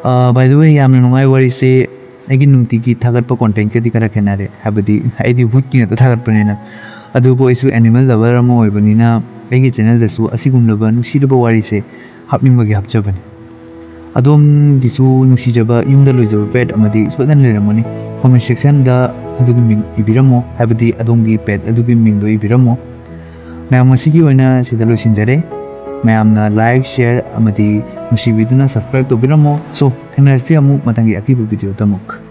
ꯑ, by the way, ꯌꯥꯝꯅ ꯅꯨꯡꯉꯥꯏ ꯋꯥꯔꯤꯁꯦ꯫ ꯑꯩꯒꯤ ꯅꯨꯡꯇꯤꯒꯤ ꯊꯥꯒꯠꯄ contentꯀꯗꯤ ꯈꯔ ꯈꯦꯠꯅꯔꯦ, ꯍꯥꯏꯕꯗꯤ ꯑꯩꯗꯤ ꯍꯨꯠꯀꯤ ꯉꯥꯛꯇ ꯊꯥꯒꯠꯄꯅꯤꯅ꯫ ꯑꯗꯨꯕꯨ ꯑꯩꯁꯨ animal lover ꯑꯃ ꯑꯣꯏꯕꯅꯤꯅ ꯑꯩꯒꯤ channelꯗꯁꯨ ꯑꯁꯤꯒꯨꯝꯂꯕ ꯅꯨꯡꯁꯤꯔꯕ ꯋꯥꯔꯤꯁꯦ ꯍꯥꯞꯅꯤꯡꯕꯒꯤ ꯍꯥꯞꯆꯕꯅꯤ꯫ ꯑꯗꯣꯝꯒꯤꯁꯨ ꯅꯨꯡꯁꯤꯖꯕ ꯌꯨꯝꯗ ꯂꯣꯏꯖꯕ pet ꯑꯃꯗꯤ ꯁꯣꯏꯗꯅ ꯂꯩꯔꯝꯒꯅꯤ꯫ Comment sectionꯗ ꯑꯗꯨꯒꯤ ꯃꯤꯡ ꯏꯕꯤꯔꯝꯃꯣ, ꯍꯥꯏꯕꯗꯤ ꯑꯗꯣꯝꯒꯤ pet ꯑꯗꯨꯒꯤ ꯃꯤꯡꯗꯣ ꯏꯕꯤꯔꯝꯃꯣ꯫ ꯃꯌꯥꯝ, ꯉꯁꯤꯒꯤ ꯑꯣꯏꯅ ꯁꯤꯗ ꯂꯣꯏꯁꯤꯟꯖꯔꯦ꯫ ꯃꯌꯥꯝꯅ like, share ꯑꯃꯗꯤ ꯅꯨꯡꯁꯤꯕꯤꯗꯨꯅ subscribe ꯇꯧꯕꯤꯔꯝꯃꯣ꯫ So, ꯊꯦꯡꯅꯔꯁꯤ ꯑꯃꯨꯛ ꯃꯊꯪꯒꯤ ꯑꯀꯤꯕ video ꯗ ꯑꯃꯨꯛ꯫